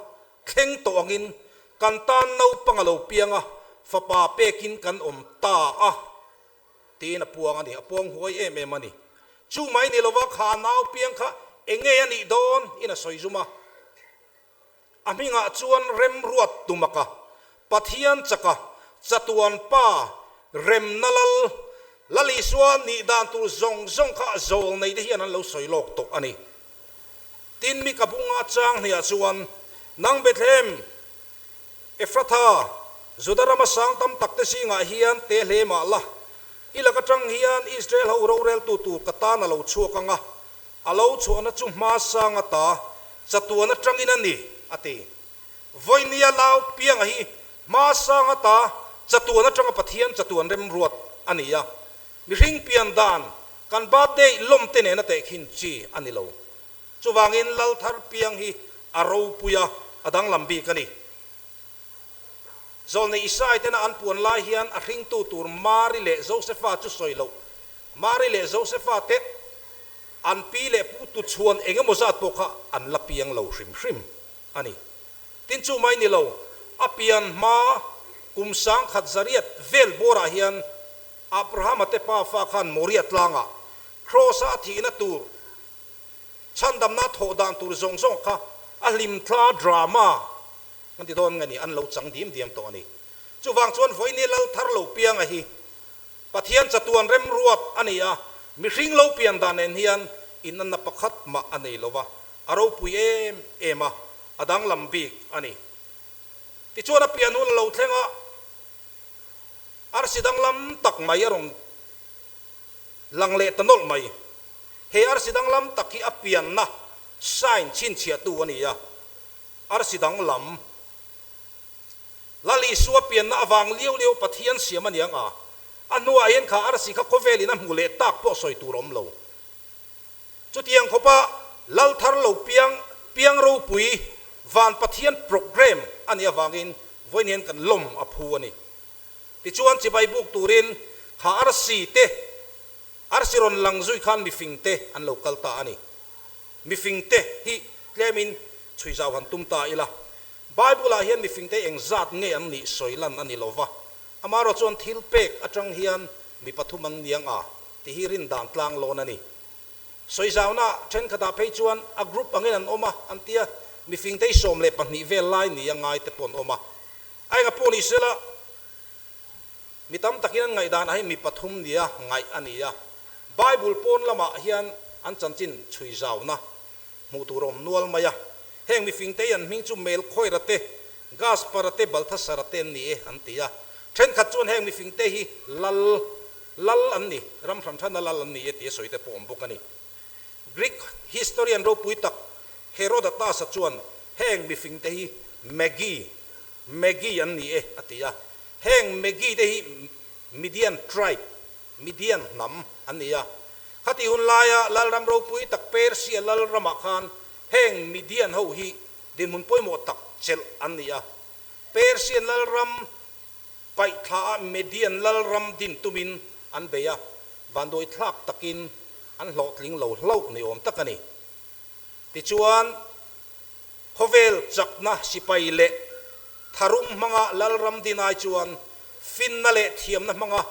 S7: thleng tawh angin kan tan naupang a lo piang a, fapa pekin kan awm ta a tiin a puang a ni, a puang huai em em a ni. Chu mai ni lova kha nau piang kha eng nge a nih dawn in a sawi zum a. A hmingah chuan remruat tumaka, Pathian chaka, chatuan pa, remna lal, Lal Isua nih dan tur zawng zawng kha zawl nei te hian an lo sawi lawk tawh a ni. Tin, mi ka bunga chang hniah chuan, Nang Bethlehem, Ephratha, Juda rama sang tam tak te zingah hian te hle mah la, i lak atang hian Israel ho roreltu tur ka tan a lo chhuak ang a, A lo chhuahna chu hma sang ata chatuan atangin a ni, a ti. Vawinia lau pianga hi hma sang ata chatuan atanga Pathian chatuan remruat a ni a. Mihring pian dan kan birthday lawmte nena tehkhin chi a ni lo. Chuvangin lal thar piang hi a ropui a, a danglam bik a ni. Zawlnei Isai tena an puan lai hian a hringtu tur Mari leh Josefa chu sawi loh. Mari leh Josefa te an pi leh pu tu chhuan eng emaw zat pawh kha an la piang lo hrim hrim a ni. Tin chu mai ni lo, a pian hma kum 1100 vel bawrah hian Abrahama te pa fa khan Moria tlangah Kraws-a a thihna tur chhandamna thawh dan tur zawng zawng kha a hlimthla drama Kan ti dawn nge ni, an lo chang diam diam tawh a ni. Chuvang chuan vawiini lal thar lo pianga hi Pathian chatuan remruat a ni a, mihring lo pian dan nen hian inanna pakhat mah a nei lo va, a ropui em em a, a danglam bik a ni. Tichuan a pian hun a lo thleng a, arsi danglam tak mai a rawn lang leh ta nawlh mai. He arsi danglam tak hi a pianna sign chhinchhiahtu a ni a. Arsi danglam, Lal Isua pianna avang liau liau Pathian siam a ni ang a, a hnuah hian kha arsi kha khawvelin a hmu leh tak pawh sawi tur a awm lo. Chutiang khawpa Lal thar lo piang, piang ropui van Pathian programme a nih avangin vawiin hian kan lawm a phu a ni. Tichuan chibai buk turin kha arsi te, arsi rawn lang zui khan mifing te an lo kal ta a ni. Mifingte hi tlemin chhui zau han tum ta ila, Bible-ah hian mifingte eng zat nge an nih sawi lan a ni lo va, amaherawh chuan thil pek atang hian mi pathum an niang a tih hi rin dan tlang lawn a ni. Sawi zauna thenkhatah phei chuan a group angin an awm a an ti a, mifingte hi 12 vel lai ni a ngai te pawh an awm a. A enga pawh ni sela, mi tam takin an ngaihdan ah hian mi pathum nia ngaih a ni a. Bible pawn lamah hian an chanchin chhui zauna hmuh tur a awm nual mai a. Heng mifingte hi an hming chu Melkhoira te, Gaspara te, Balthasara te an ni e an ti a. Thenkhat chuan heng mifingte hi lal, lal an ni, ram hran hrana lal an ni e tih a sawi te pawh awm bawk a ni. Greek historian ropui tak Herodotus-a chuan heng mifingte hi Magi, Magi an ni e a ti a. Heng Magi te hi Median tribe, Midian hnam an ni a. Khati hun laia Lalram ropui tak Persia Lalramah khan heng Midian ho hi dinhmun pawimawh tak chelh an ni a. Persian Lalram paihthla ah Median Lalram din tumin an bei a, vanduai thlak takin an hlawhtling lo hlauh ni awm tak a ni. Tichuan, khawvel chakna sipai leh tharum hmanga Lalram din ai chuan. Finna leh thiamna hmanga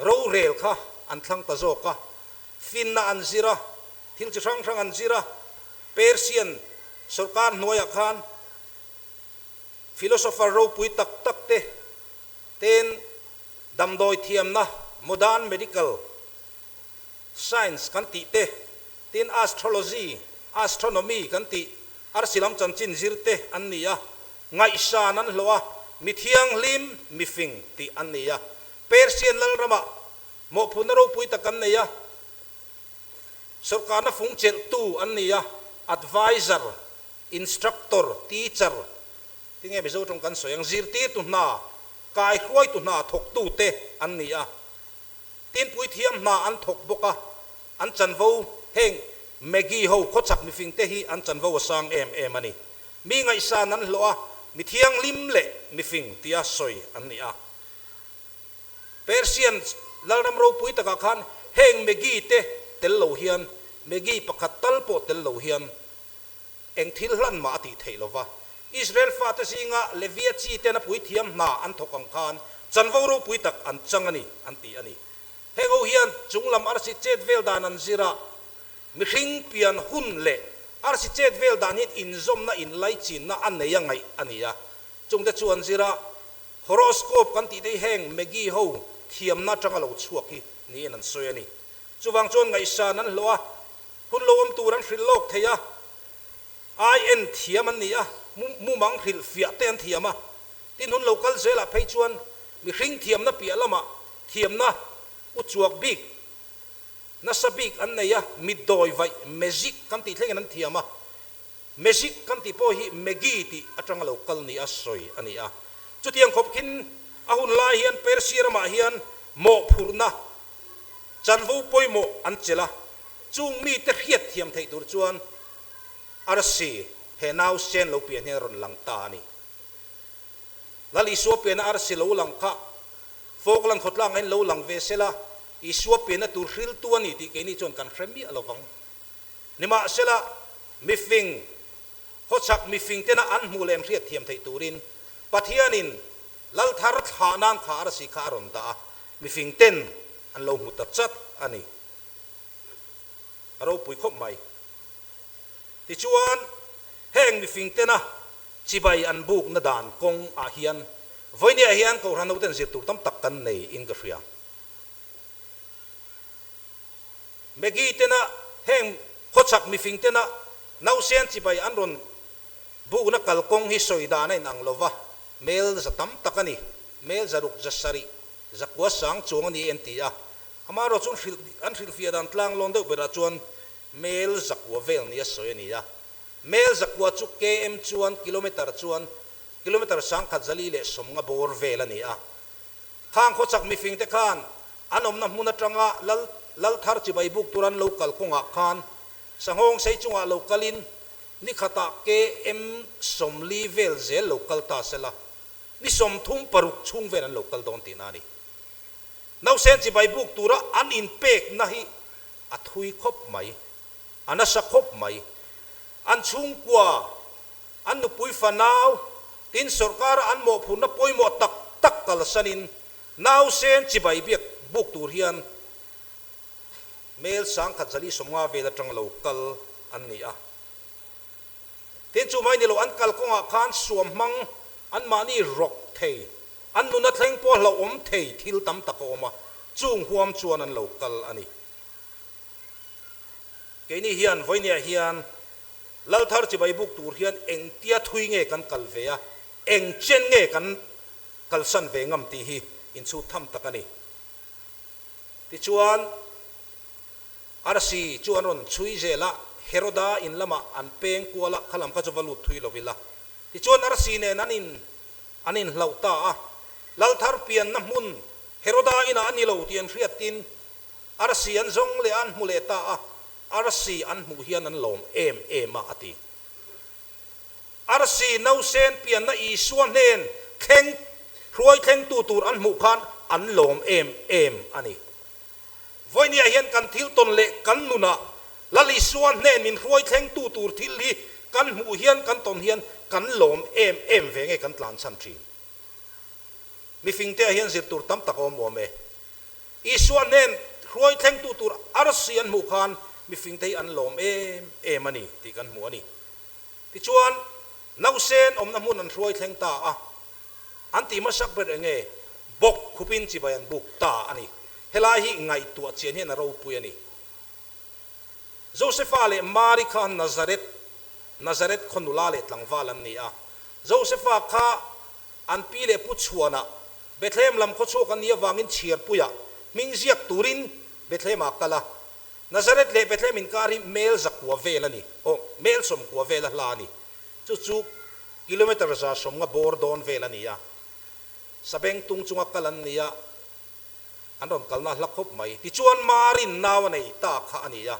S7: rorel kha an thlang ta zawk a. Finna an zir a, thil chi hrang hrang an zir a. Persian sawrkar hnuaiah khan philosopher ropui tak tak te ten damdawi thiamna, modern medical science kan tih te, tin astrology, astronomy kan tih arsi lam chanchin zir te an ni a, ngaihsan an hlawh a, mi thianghlim, mi fing tih an ni a. Persian lalramah mawhphurhna ropui tak an nei a, sawrkarna fung chelhtu an ni a, advisor, instructor, teacher, tinge Mizo tawng kan sawi ang, zirtirtu hna, kaihruaitu hna thawktute an ni a. Tin puithiam hna an thawk bawk a, an chanvo heng Maggie ho khawchhak mifingte hi an chanvo a sang em em a ni. Mi ngaihsan an hlawh a, mi thianghlim leh mifing tia sawi an ni a. Persian lalram ropui takah khan heng Maggie te tel lo hian, Maggie pakhat tal pawh tel lo hian eng thil hlan mah a tih theih lo va. Israel fate zinga Levia chi tena puithiam hna an thawk ang khan chanvo ropui tak an chang a ni, an ti a ni. Heng ho hian chunglam arsi chet vel dan an zir a, mihring pian hun leh arsi chet vel dan hian inzawmna inlaichinna a nei a ngaih a ni a. Chungte chu an zir a, horoscope kan tih te hi heng Maggie ho thiamna atanga lo chhuak hi niin an sawi a ni. Chuvang chuan ngaihsan an hlawh a, Hun lo awm tur an hrilh lawk thei a, ai en thiam an ni a, mumang hrilh fiah te an thiam a. Tin, hun lo kal zelah phei chuan mihring thiamna piah lamah thiamna u chuak bik, nasa bik an nei a, mitdawi vaih, magic, kan tih thlengin an thiam a. Magic kan tih pawh hi Magi tih atanga lo kal ni a sawi a ni a. Chutiang khawp khin a hun lai hian Persia ramah hian mawhphurhna chanvo pawimawh an chelh a, chung mite hriat thiam theih tur chuan arsi he nausen lo pian hian a rawn lang ta a ni. Lal Isua piana arsi lo lang kha Falkland khawtlang ah hian lo lang ve sela, Isua pianna tur hriltu a ni tih keini chuan kan hre miah lovang. Nimahsela, mifing, khawchhak mifing tena an hmuh leh an hriat thiam theih turin Pathianin Lal thar thlah nan kha arsi kha a rawn dah a, mifing ten an lo hmu ta chat a ni. A ropui khawp mai. Tichuan, heng mifing tena chibai an bukna dan kawng ah hian vawinia hian Kohhran hoten zir tur tam tak kan nei in ka hria. Maggie tena heng khawchhak mifing tena nausen chibai an rawn bukna kalkawng hi sawi dan a inang lo va, mel za tam tak a ni, mel za ruk za sarih za kua sang chuang a ni en ti a, amaherawh chu an hrilhfiah dan tlang lawn deuh berah chuan mel za kua vel ni a sawi a ni a, mel za kua chu km chuan kilometer chuan kilometer sangkhat zali leh sawmnga bawr vel a ni a. Khang khawchak mifingte khan an awmna hmun atanga lal lal thar chibai buk tur an lo kal kawngah khan sanghawng sei chungah lo kalin ni khatah KM 40 vel zel lo kal ta sela, ni 36 chhung vel an lo kal dawn tihna a ni. Nausen chibai buk tura an inpekna hi a thui khawp mai, a nasa khawp mai. An chhungkua An nupui fanau, tin sawrkara an mawhphurhna pawimawh tak tak kalsanin nausen chibai biak buk tur hian mel 1050 vel atang lo kal an ni a. Tin chu mai ni lo an kal kawngah khan suam hmang anmahni rawk thei, an nuna thleng pawh hlauhawm thei thil tam tak a awm a, chung huam chuan an lo kal a ni. Keini hian vawinia hian Lalthar chibai buk tur hian engtia thui nge kan kal ve a, eng chen nge kan kalsan ve ngam tih hi inchhut tham tak a ni. Tichuan, arsi chu an rawn chhui zel a, Heroda in lamah an peng kual a, kha lam kha chu va lut thui lo ila. Tichuan, arsi nen an in an inhlauh ta a, Lalthar pianna hmun Heroda inah a ni lo tih an hriatin arsi an zawng leh a, an hmu leh ta a. Arsi an hmuh hian an lawm em em a, a ti. Arsi nausen pianna Isua hnen thleng hruai thlengtu tur an hmuh khan an lawm em em a ni. Vawinia hian kan thil tawn leh kan nunah Lal Isua hnen min hruai thlengtu tur thil hi kan hmuh hian kan tawn hian kan lawm em em ve nge kan tlanchhan thin. Mifingte ah hian zir tur tam tak a awm awm e. Isua hnen hruai thlengtu tur arsi an hmuh khan mifingte hi an lawm em em a ni tih kan hmu a ni. Tichuan, nausen awmna hmun an hruai thleng ta a, an tih hmasak ber eng nge? Bawk khupin chibai an buk ta a ni. Helai hi ngaihtuah chian hian a ropui a ni. Josefa leh Mari kha Nazareth, Nazareth khaw nula leh tlangval an ni a. Josefa kha an pi leh pu chhuanah Bethlehem lam khaw chhuak an nih avangin chhiarpuiah hming ziak turin Bethlehem-ah a kal a. Nazareth leh Bethlehem inkar hi mel zakua vel a ni, aw, mel sawmkua vel a hla a ni. Chu chu kilometre 150 bawr dawn vel a ni a. Sabeng tung chunga kal an ni a, an rawn kalna hla khawp mai. Tichuan Marin nau a nei ta kha a ni a.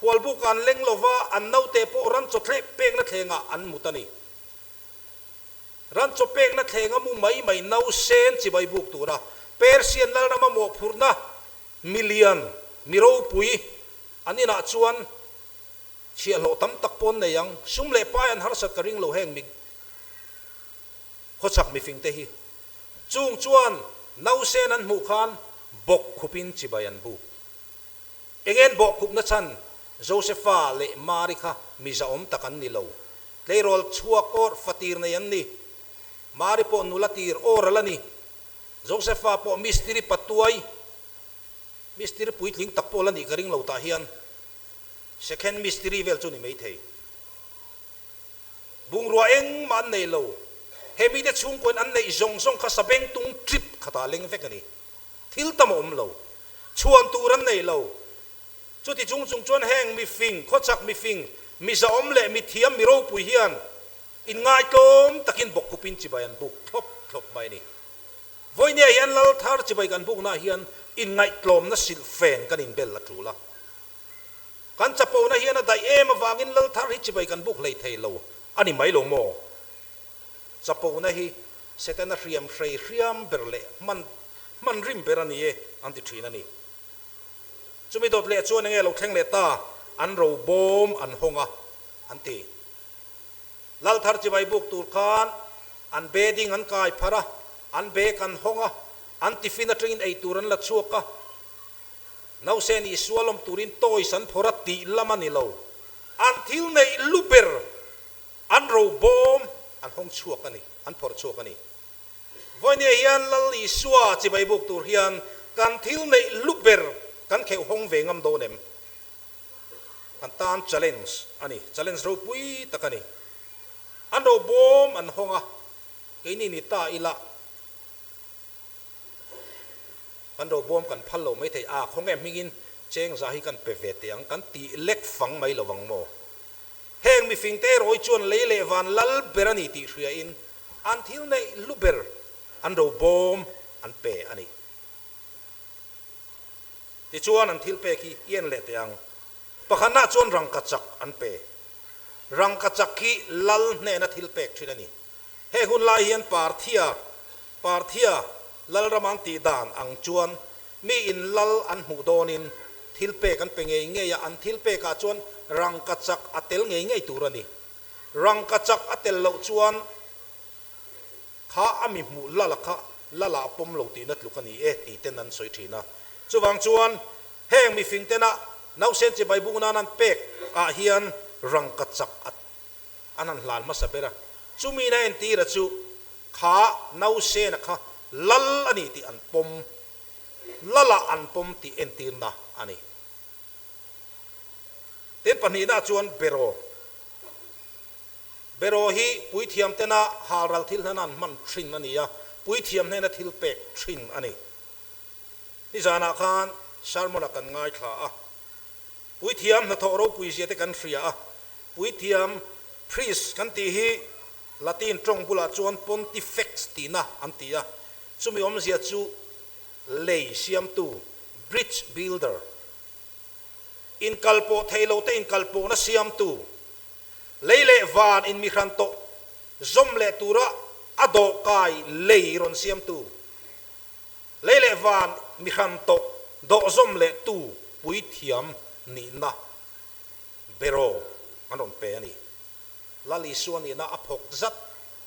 S7: Hualbuk an leng lo va, an naute pawh ran chaw thleh pekna thlengah an mut a ni. Ran chaw pekna thleng a mu mai mai nausen chibai buk tura Persian lalrama mawhphurhna Milian, mi ropui an inah chuan chhiahhlawh tam tak pawh an nei ang. Sum leh pai an harsat ka ring lo heng mi khawchhak mifingte hi. Chung chuan nausen an hmuh khan bawk khupin chibai an buk. Engen bawh khupna chhan Josefa leh Mari kha mi zahawm tak an ni lo. Tleirawl chhuak awr fatir nei an ni. Mari pawh nula tir awr a la ni. Josefa pawh mistiri patuai, mistiri puitling tak pawh la nih ka ring lo tah hian second mistiri vel chu ni mai thei. Bungrua engmah an nei lo. He mite chhungkuain an neih zawng zawng kha sabeng tung trip khatah leng vek a ni. Thil tam a awm lo. Chhuan tur an nei lo. Chuti chung chung chuan heng mifing, khawchhak mifing, mizahawm leh mithiam mi ropui hian Inngaitlawm takin bawkkupin chibai an buk thlawp thlawp mai a ni. Vawinia hian lal thar chibai kan buknaah hian inngaihtlawmna silh fen kan inbel a tul a. Kan chapona hian a daih em avangin lal thar hi chibai kan buk hlei thei lo a ni mai lo maw? Chapona hi Setana hriam hrei hriam ber leh hman hman rim ber a ni e an ti thin a ni. Chumi dawt leh chuan enge lo thleng leh ta? An ro bawm an hawng a an ti. Lalthar chibai buk tur khan an bedding an kai pharh a, an bag an hawng a, an tiffin atangin ei tur an la chhuak a. Nausen Isua lawm turin toys an phawrh a tih lam a ni lo. An thil neih lu ber an ro bawm an hawng chhuak a ni, an phawrh chhuak a ni. Vawinia hian Lal Isua chibai buk tur hian kan thil neih lu ber kan kheuh hawng ve ngam dawn em? An tan challenge a ni, challenge ropui tak a ni. An ro bawm an hawng a, keini ni ta ila kan ro bawm kan phal lo maithei a, khawnge hmingin chengza hi kan pe ve teh ang kan tih lek fang mai lo ang maw? Heng mifingte erawh hi chuan lei leh van lal ber a ni tih hriain an thil neih lu ber an ro bawm an pe a ni. Tichuan an thil pek hi i en leh teh ang. Pakhatnaah chuan rangkachak an pe. Rangkachak hi lal hnena thil pek thin a ni. Heng hun lai hian Parthia, Parthia, lalram an tih dan ang chuan mi in lal an hmuh dawnin thil pek an pe ngei ngei a, an thil pekah chuan rangkachak a tel ngei ngei tur a ni. Rangkachak a tel loh chuan Kha a mi hmuh lala kha lala a pawm lo tihna tluk a ni e tih ten an sawi thin a. Chuvang chuan heng mifing tena nausen chibai buk nan an pek ah hian rangka chak at an han hlan hmasa ber a. Chumi na entira chu kha nausena kha lal a ni tih an pawm, lala an pawm tih entirna a ni. Tin pahnihna chuan beraw. Beraw hi puithiam tena halral thil hnena an hman thin a ni a, puithiam hnena thil pek thin a ni. Nizanah khan sermon-a kan ngaithla a, puithiam hnathawh ropuizia te kan hria a, puithiam, priest, kan tih hi Latin tawng bulah chuan pontifex tihna an ti a, chumi awmzia chu lei siamtu, bridge builder, inkalpawh theih lote inkalpawhna siamtu, Lei leh van in mihran tawh zawm leh tura a dawhkai lei rawn siamtu, lei leh van mihran tawh dawh zawm leh tu puithiam nihna beraw an rawn pe a ni. Lal Isua nihna a phawk zat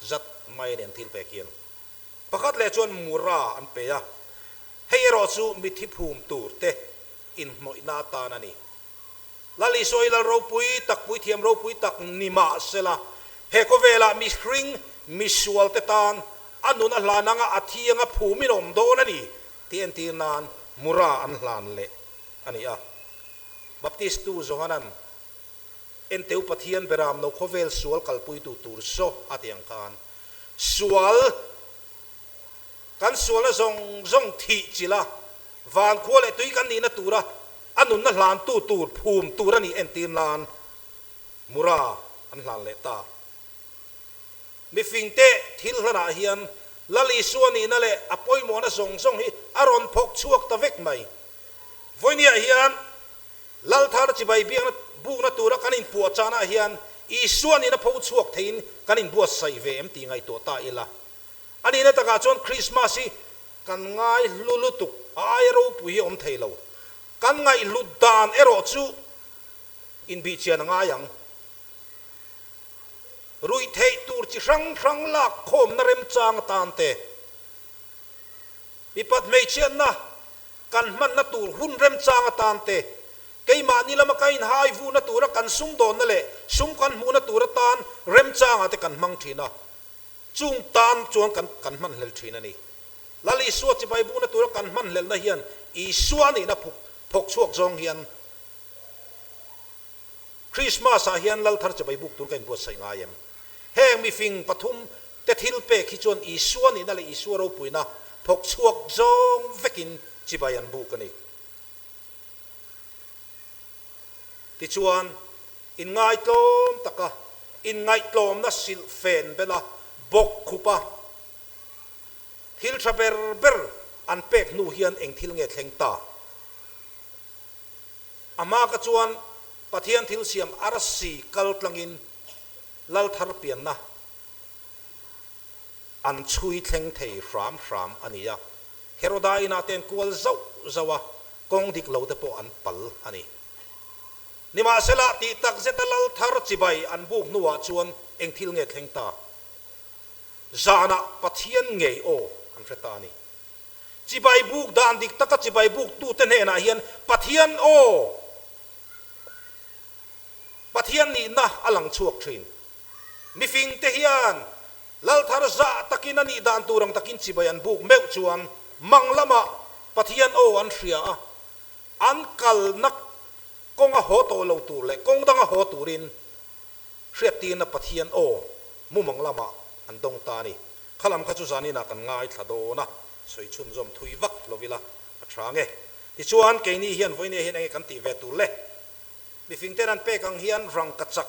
S7: zat mai a ni an thil pek hian. Pakhat leh chuan mura an pe a, hei erawh chu mithi phum tur te inhnawihna atan a ni. Lal Isua hi lal ropui tak, puithiam ropui tak ni mah sela, he khawvelah mihring, misual te tan a nun a hlan anga a thi anga phumin a awm dawn a ni tih entir nan mura an hlan leh a ni a. Baptistu Johanan Enteu Pathian beram lo khawvel sual kalpuitu tur saw a ti ang khan sual kan sualna zawng zawng thih chilh a, van khua leh tui kan nihna tura a nunna hlantu tur phum tur a nih entir nan Mura an hlan leh ta. Mifingte thil hlanah hian Lal Isua nihna leh a pawimawhna zawng zawng hi a rawn phawk chhuak ta vek mai. Vawinia hian Lalthar chibai biakna bukna tura kan inpuah chanah hian Isua nihna pho chhuak theiin kan inbuatsaih ve em tih ngaihtuah ta ila. A nihna takah chuan Krismas hi kan ngaihlu lutuk, a aia ropui hi a awm thei lo. Kan ngaihhlut dan erawh chu inbihchian a ngai ang. Ruih theih tur chi hrang hrang lak khawmna remchang atan te, mipat hmeichhiatna kan hmanna tur hun remchang atan te, keimahni lama ka inhai vuhna tura kan sumdawnna leh sum kan hmuhna tur atan remchangah te kan hmang thin a, chung tan chuan kan kan hmanhlel thin a ni. Lal Isua chibai buhna tura kan hmanhlelna hian Isua nihna phuk phawk chhuak zawng hian Krismas ah hian Lal thar chibai buk tur ka inbuatsaih ngai em? Heng mifing pathum te thil pek hi chuan Isua nihna leh Isua ropuina phawk chhuak zawng vekin chibai an buk a ni. Tichuan, inngaitlawm taka inngaihtlawmna silh fen bela bawk khupa thil tha ber ber an pek hnu hian eng thil nge thleng ta? A hma ka chuan Pathian thil siam arsi kal tlangin lal thar pianna an chhui thleng thei hram hram a ni a. Heroda inah te an kual zauh zauh a, kawng dik lo te pawh an pal a ni. Nimahsela, tih tak zeta lal thar chibai an buk hnuah chuan eng thil nge thleng ta? Zanah Pathian ngei aw an hre ta a ni. Chibai buk dan dik taka chibai buk tute hnenah hian Pathian aw! Pathian nihna a lang chhuak thin. Mifing te hian Lalthar zah takin a nih dan tur ang takin chibai an buk meuh chuan mang lamah Pathian aw an hria a, an kalna kawnga haw tawh lo tur leh kawng danga haw turin Hriattirna Pathian aw mumang lamah an dawng ta a ni. Kha lam kha chu zaninah kan ngaithla dawn a, sawi chhunzawm thui vak lo ila a tha nge. Tichuan, keini hian vawinia hian enge kan tih ve tur le? Mifingten an pek ang hian rangkachak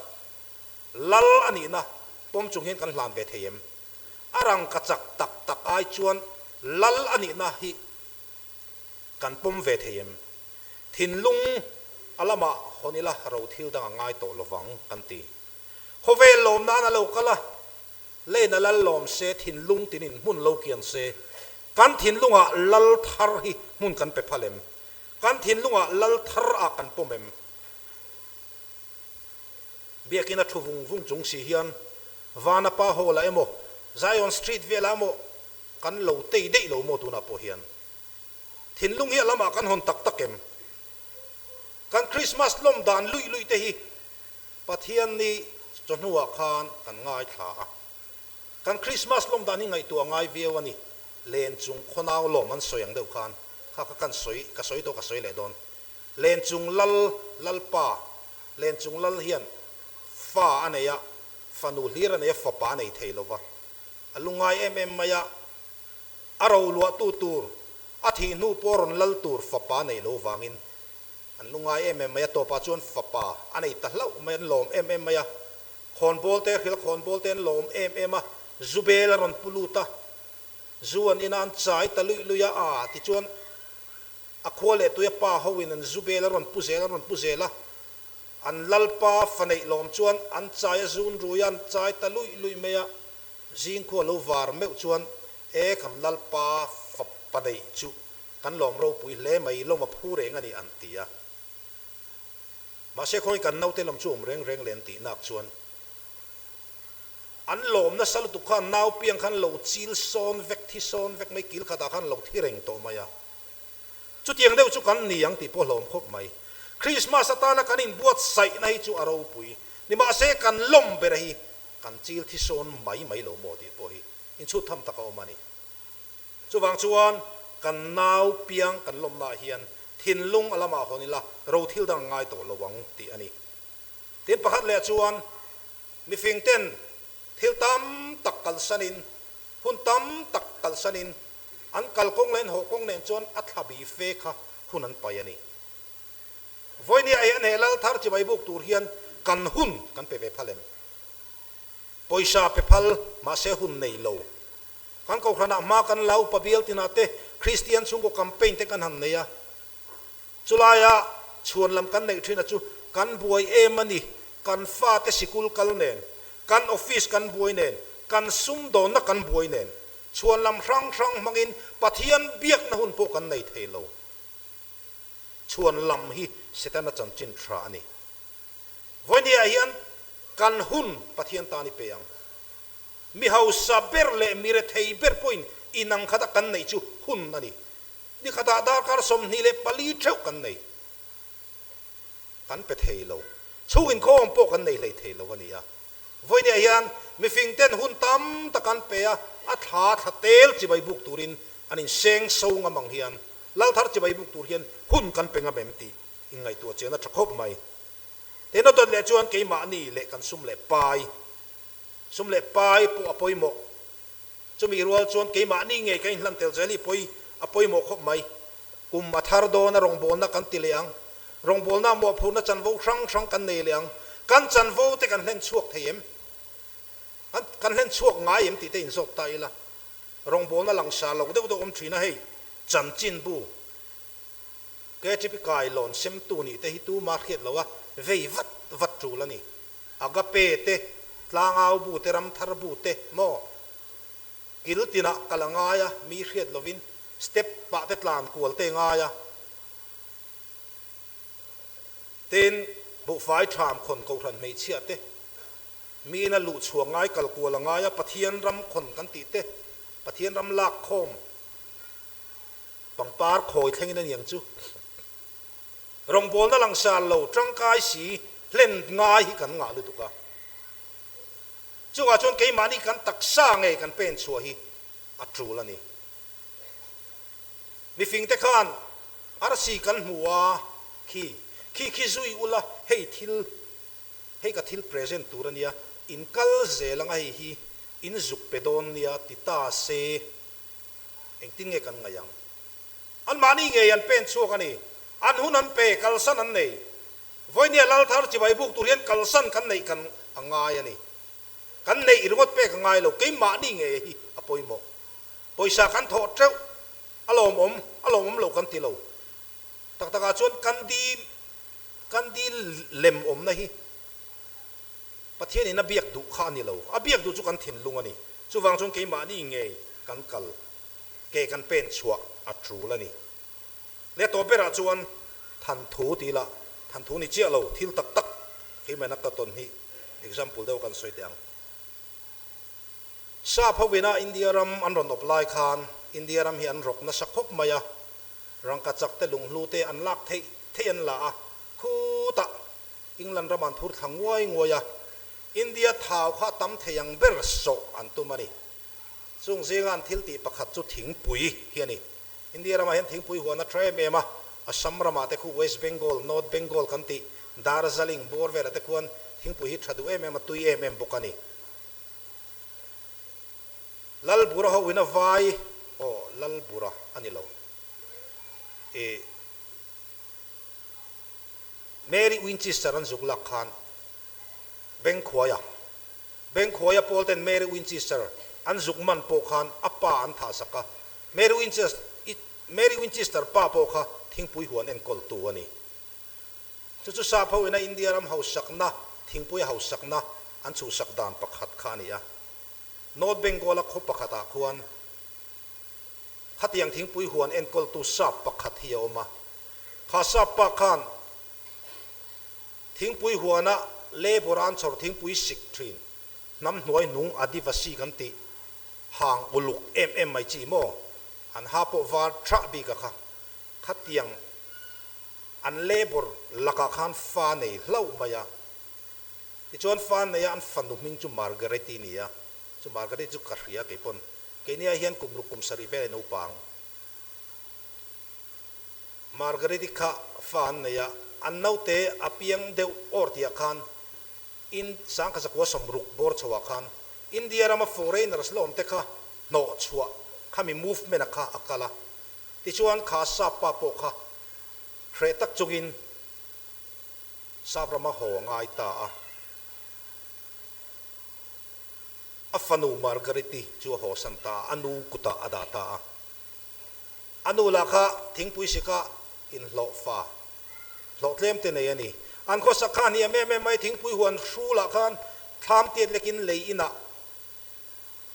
S7: lal a nihna pawm chung hian kan hlan ve thei em? A rangkachak tak tak ai chuan lal a nihna hi kan pawm ve thei em? Thinlung a lamah hawn ila ro thil dang a ngai tawh lovang kan ti. Khawvel lawm nan a lo kal a, lane a lal lawm se thinlung tinin hmun lo kian se, kan thinlungah lal thar hi hmun kan pe phal em? Kan thinlungah lal thar ah kan pawm em? Biakina thu vung vung chung si hian Vanapa Hall ah emaw Zion Street velah emaw kan lo tei daih lo maw tunah pawh hian? Thinlung hi a lamah kan hawn tak tak em? Kan Krismas lawm dan luih luih te hi Pathian ni chawhnuah khan kan ngaithla a. Kan Krismas lawm dan hi ngaihtuah ngai viau a ni. Len chung khawnau lawm an sawi ang deuh khan kha kha kan sawi, ka sawi tawh ka sawi leh dawn. Len chung lal, Lalpa, len chung lal hian fa a nei a, fanu hlir a nei a, fapa a nei thei lo va. A lungngai em em mai a. A roluahtu tur, a thih hnu pawh rawn lal tur fapa neih lo vangin an lu ngai em em mai a, tawpah chuan fapa a nei ta hlauh mai, an lawm em em mai a, khawnbawl te hril khawnbawl te an lawm em em a, zu bel a rawn pu lut a, zu an ina an chai ta luih luih a, aa tichuan a khua leh tui a pa ho in an zu bel a rawn pu zel a rawn pu zel a, an lalpa fa neih lawm chuan an chai a zun rui a, an chai ta luih luih mai a. Zingkhua lo var meuh chuan e kan Lalpa fapa neih chu kan lawm ropui hle mai, lawm a phu reng a ni an ti a. Mahse khawi kan naute lam chu awm reng reng leh an tih nak chuan. An lawm nasa lutuk khan nau piang khan lo chil sawn vek, thi sawn vek mai, kil khatah khan lo thi reng tawh mai a. Chutiang deuh chu kan ni ang tih pawh hlawm khawp mai. Krismas atana kan inbuatsaihna hi chu a ropui. Nimahse kan lawm ber hi kan chil thi sawn mai mai lo maw tih pawh hi inchhut tham tak a awm a ni. Chuvang chuan kan nau piang kan lawmnaah hian thinlung a lamah hawn ila ro thil dang a ngai tawh lo ang tih a ni. Tin pakhat leh chuan mifing ten thil tam tak kalsanin, hun tam tak kalsanin an kalkawng leh an hawhkawng nen chuan a thla bi fe kha hun an pai a ni. Vawinia hi an he lal thar chibai buk tur hian kan hun kan pe ve phal em? Pawisa pe phal mahse hun nei lo. Kan kohhranah hma kan la upa bial tinah te Kristian chhungkaw campaign te kan han nei a. Chulaia chhuan lam kan neih thin a chu kan buai em a ni, kan fate sikul kal nen, kan office kan buai nen, kan sumdawnna kan buai nen, chhuan lam hrang hrang hmangin Pathian biakna hun pawh kan nei thei lo. Chhuan lam hi Setana chanchin tha a ni. Vawinia hian kan hun Pathian tan i pe ang. Mi hausa ber leh mi rethei ber pawhin inang khata kan neih chu hun a ni. Ni khatah darkar 24 theuh kan nei. Kan pe thei lo. Chhung inkhawm pawh kan nei hlei thei lo a ni a. Vawinia hian mifing ten hun tam tak an pe a, a thla thla tel chibai buk turin an inseng so ngam ang hian Lalthar chibai buk tur hian hun kan pe ngam em tih inngaihtuah chian a tha khawp mai. Tena dawt leh chuan keimahni leh kan sum leh pai, sum leh pai pawh a pawimawh. Chumi rual chuan keimahni ngei ka inhlan tel zel hi pawi a pawimawh khawp mai. Kum a thar dawn a rawngbawlna kan ti leh ang. Rawngbawlna mawhphurhna chanvo hrang hrang kan nei leh ang. Kan chanvo te kan hlen chhuak thei em? Kan kan hlen chhuak ngai em tih te inzawt ta ila. Rawngbawlna langsar lo deuh deuh awm thin a hei chanchinbu KTP kailawn semtu nih te hi tuma hriat lo a vei vat vat tul a ni. Agape te, Tlangau bu te, Ramthar bu te maw kil tinah kal a ngai a, mi hriat lovin step pah te tlan kual te ngai a. Tin, buhfai tham khawn kohhran hmeichhia te, miin a luh chhuah ngai kal kual a ngai a, Pathian ram khawn kan tih te, Pathian ram lak khawm Pangpar khawi thlengin a niang chu. Rawngbawlna langsar lo tangkai si hlen ngai hi kan ngah lutuk a. Chungah chuan keimahni kan taksa ngei kan pen chhuah hi a tul a ni. Mifingte khan arsi kan hmu a, khi khi khi zui ula hei thil hei ka thil present tur a nia, in kal zel anga hei hi in zuk pe dawn nia ti ta se. Engtin nge kan ngaih ang? Anmahni ngei an pen chhuak a ni. An hun an pe, kalsan an nei. Vawinia Lalthar chibai buk tur hian kalsan kan neih kan a ngai a ni. Kan neih ringawt pek a ngai lo, keimahni ngei hi a pawimawh. Pawisa kan thawh teuh, a lawmawm, a lawmawm lo kan ti lo. Tak takah chuan kan dil, kan dil lem awmna hi Pathianin a biak duh kha a ni lo. A biak duh chu kan thinlung a ni. Chuvang chuan keimahni ngei kan kal, ke kan pen chhuah a tul a ni. Leh tawh berah chuan thanthu ti ila, thanthu ni chiah lo, thil tak tak keimahna ka tawn hi example deuh kan sawi teh ang. Sap hovina India ram an rawn awp lai khan India ram hi an rawk nasa khawp mai a, rangkachak te lunghlu te an lak theih theih an la a, khutah England ram an phur thla nguai nguai a, India thau kha tam thei ang ber sawh an tum a ni. Chung zinga an thil tih pakhat chu thingpui hi a ni. India ramah hian thingpui huan a tha em em a, Assam ramah te khu West Bengal, North Bengal kan tih Darjeeling bawr velah te khuan thingpui hi tha duh em em a, tui em em bawk a ni. Lalbura ho in a vai, aw Lalbura a ni lo, ih. Mary Winchester an zuk lak khan Bengkhuaia Bengkhuaia pawl ten Mary Winchester an zuk man pawh khan a pa an thah sak a, Mary Mary Winchester pa pawh kha thingpui huan enkawltu a ni. Chu chu sap ho ina India ram hausakna, thingpui hausakna an chhuhsak dan pakhat kha a ni a. North Bengal-a khaw pakhatah khuan Khatiang thingpui huan enkawltu sap pakhat hi a awm a. Kha sap pa khan thingpui huana labour an chhawr thingpui sik thin. Hnam hnuai hnung Adivasi kan tih hang uluk em em mai chi maw? An ha pawh var thah bik a kha. Khatiang an labour lakah khan fa nei hlauh mai a. Tichuan fa nei a an fanu hming chu Margaret-i ni a. Chu Margaret-i chu ka hria kei pawn. Keini ah hian kum ruk kum sarih vel a naupang. Margaret-i kha fa an nei a, an naute a piang deuh awr tihah khan In sangkha zakua sawmruk bawr chhoah khan India rama foreigners la awmte kha hnawh chhuah khami movement a kha a kal a. Tichuan kha sap pa pawh kha hreh tak chungin sap rama haw a ngai ta a. A fanu Margaret-i chu a hawsan ta a, a nu kutah a dah ta a. A nu lah kha thingpui sika inhlawh fa hlawh tlem te nei a ni. An khawsak kha a hniam em em mai, thingpui huan hrulah khan thlam tiat lekin lei inah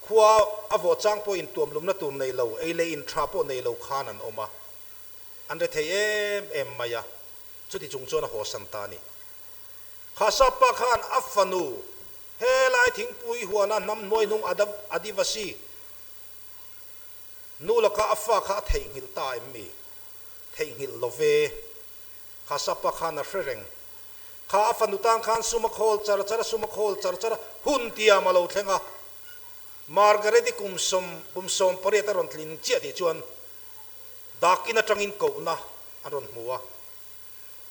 S7: khua a vawh chang pawh intuam lumna tur nei lo, ei leh in tha pawh nei lo khan an awm a, an rethei em em mai a, chuti chung chuan a hawsan ta a ni. Khasap pa khan a fanu helai thingpui huana hnam hnuaihnung Adivasi Nu laka a fa kha a theihnghilh ta em mi? Theihnghilh lo ve. Kha sapa khan a hre reng. Kha a fanu tan khan sum a khawl char char a, sum a khawl char char a, hun tiam a lo thleng a. Margaret-i kum sawm, kum 18 a rawn tlin chiah tih chuan dak in atangin kohna an rawn hmu a.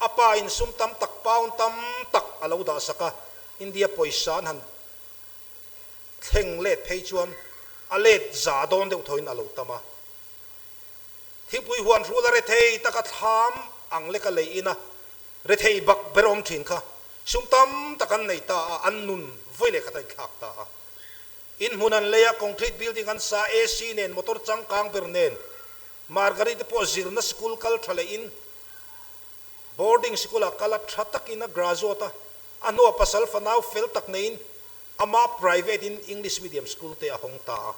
S7: A pa in sum tam tak, pound tam tak a lo dah sak a, India pawisa an han Thleng let phei chuan a let za dawn deuh thoin a lo tam a. Thingpui huan hrul a rethei taka thlam ang leka lei ina rethei bak ber awm thin kha sum tam tak an nei ta a, an nun vawi leh khat a inthlak ta a. In hmun an lei a, concrete building an sa, AC nen, motor changkang ber nen, Margarite pawh zirna sikul kal tha leh in boarding sikulah kal a tha takin a graduate a, a hnuah pasal fanau fel tak neiin Ama private in English medium school te a hawng ta a.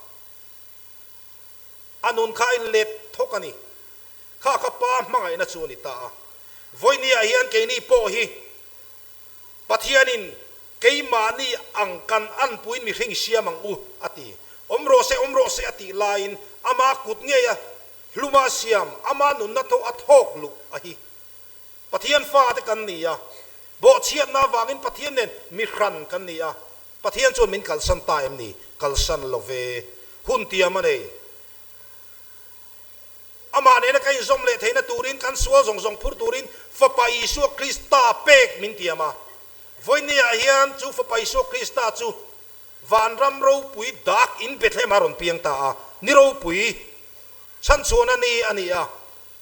S7: A nun kha a inlet thawk a ni. Kha kha pa hmangaihna chu a ni ta a. Vawinia hian keini pawh hi Pathianin keimahni ang kan anpuiin mihring siam ang u a ti. Awm rawh se, awm rawh se a tih laiin ama kut ngeia hluma siam, ama nunna tho a thawk luh a hi. Pathian fate kan ni a, bawhchhiatna avangin Pathian nen mi hran kan ni a, Pathian chuan min kalsan ta em ni? Kalsan lo ve. Hun tiam a nei. Amah nena ka inzawm leh theihna turin, kan sual zawng zawng phur turin Fapa Isua Krista pek min tiam a. Vawinia hian chu Fapa Isua Krista chu vanram ropui dak in Bethlehem ah rawn piang ta a, ni ropui chhanchhuahna ni a ni a.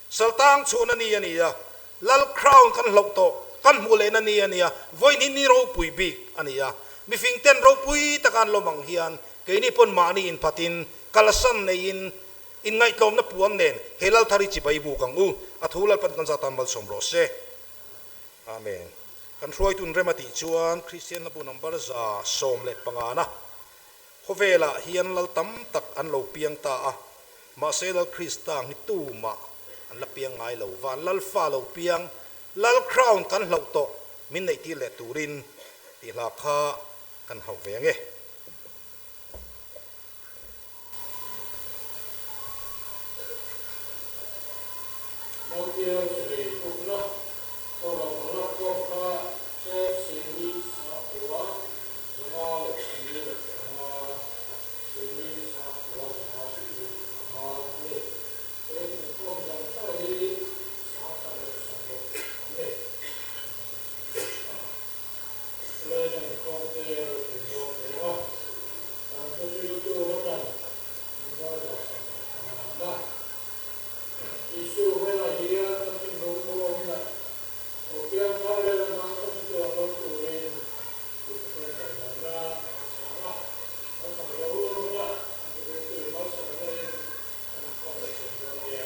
S7: Saltang chhuahna ni a ni a, Lal crown kan hloh tawh, kan hmuh lehna ni a ni a, vawiin hi ni ropui bik a ni a. Mifing ten ropui taka an lawm ang hian keini pawn mahni inphatin, kalsan neiin, inngaihtlawmna puan nen he Lal thar hi chibai buk ang u. A thu Lalpan kan zatan malsawm rawh se. Amen. Kan hruaitun rem a tih chuan Kristian hlabu number 115 na Khawvelah hian lal tam tak an lo piang ta a, mahse Lal Krista ang hi tumah an la piang ngai lo. Van lal fa lo piang, Lal crown kan hlauh tawh min neih tir leh turin tih hla kha kan hauh ve ange.
S1: Naupiang chulei pukna Koram anga khawm kha chen singli sangkua 54 singli sangkua 54 a ni. Tin, inkhawm zawng zawng hi 160 an ni. Chulai kan inkhawm te ropui dawn ta reng a, kan thuhriltu atan number 115 na. Isu hmelah hian kan thinlung bawngin a lo piang thar leh a nang kan chutiang lo turin tih tawngtai lohna a sang a, kan sak zo hun hunah kan thuhriltu in malsawmna in kan inkhawm leh thin dawn nia.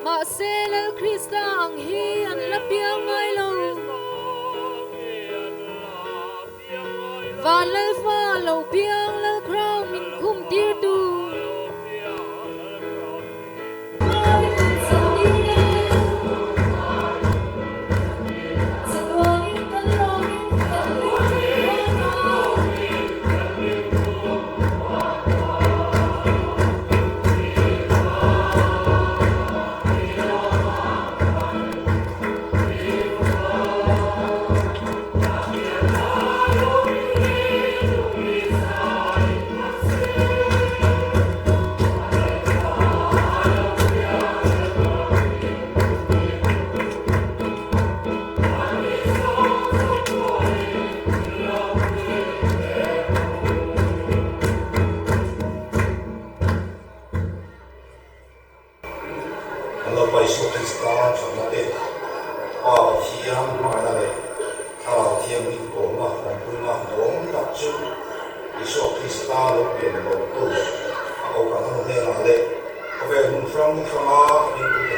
S8: Mahse, Lal Krista ang hi an la piang ngai lo. Van Lalfa lo piang Lal Crown min khum.
S7: Pathian hmangaihna leh Thlarau Thianghlim pawlna awmpuina duhawm tak chu Isua Krista lo pian lawmtu a kohhran ho hnenah leh khawvel hmun hrang hranga ringtute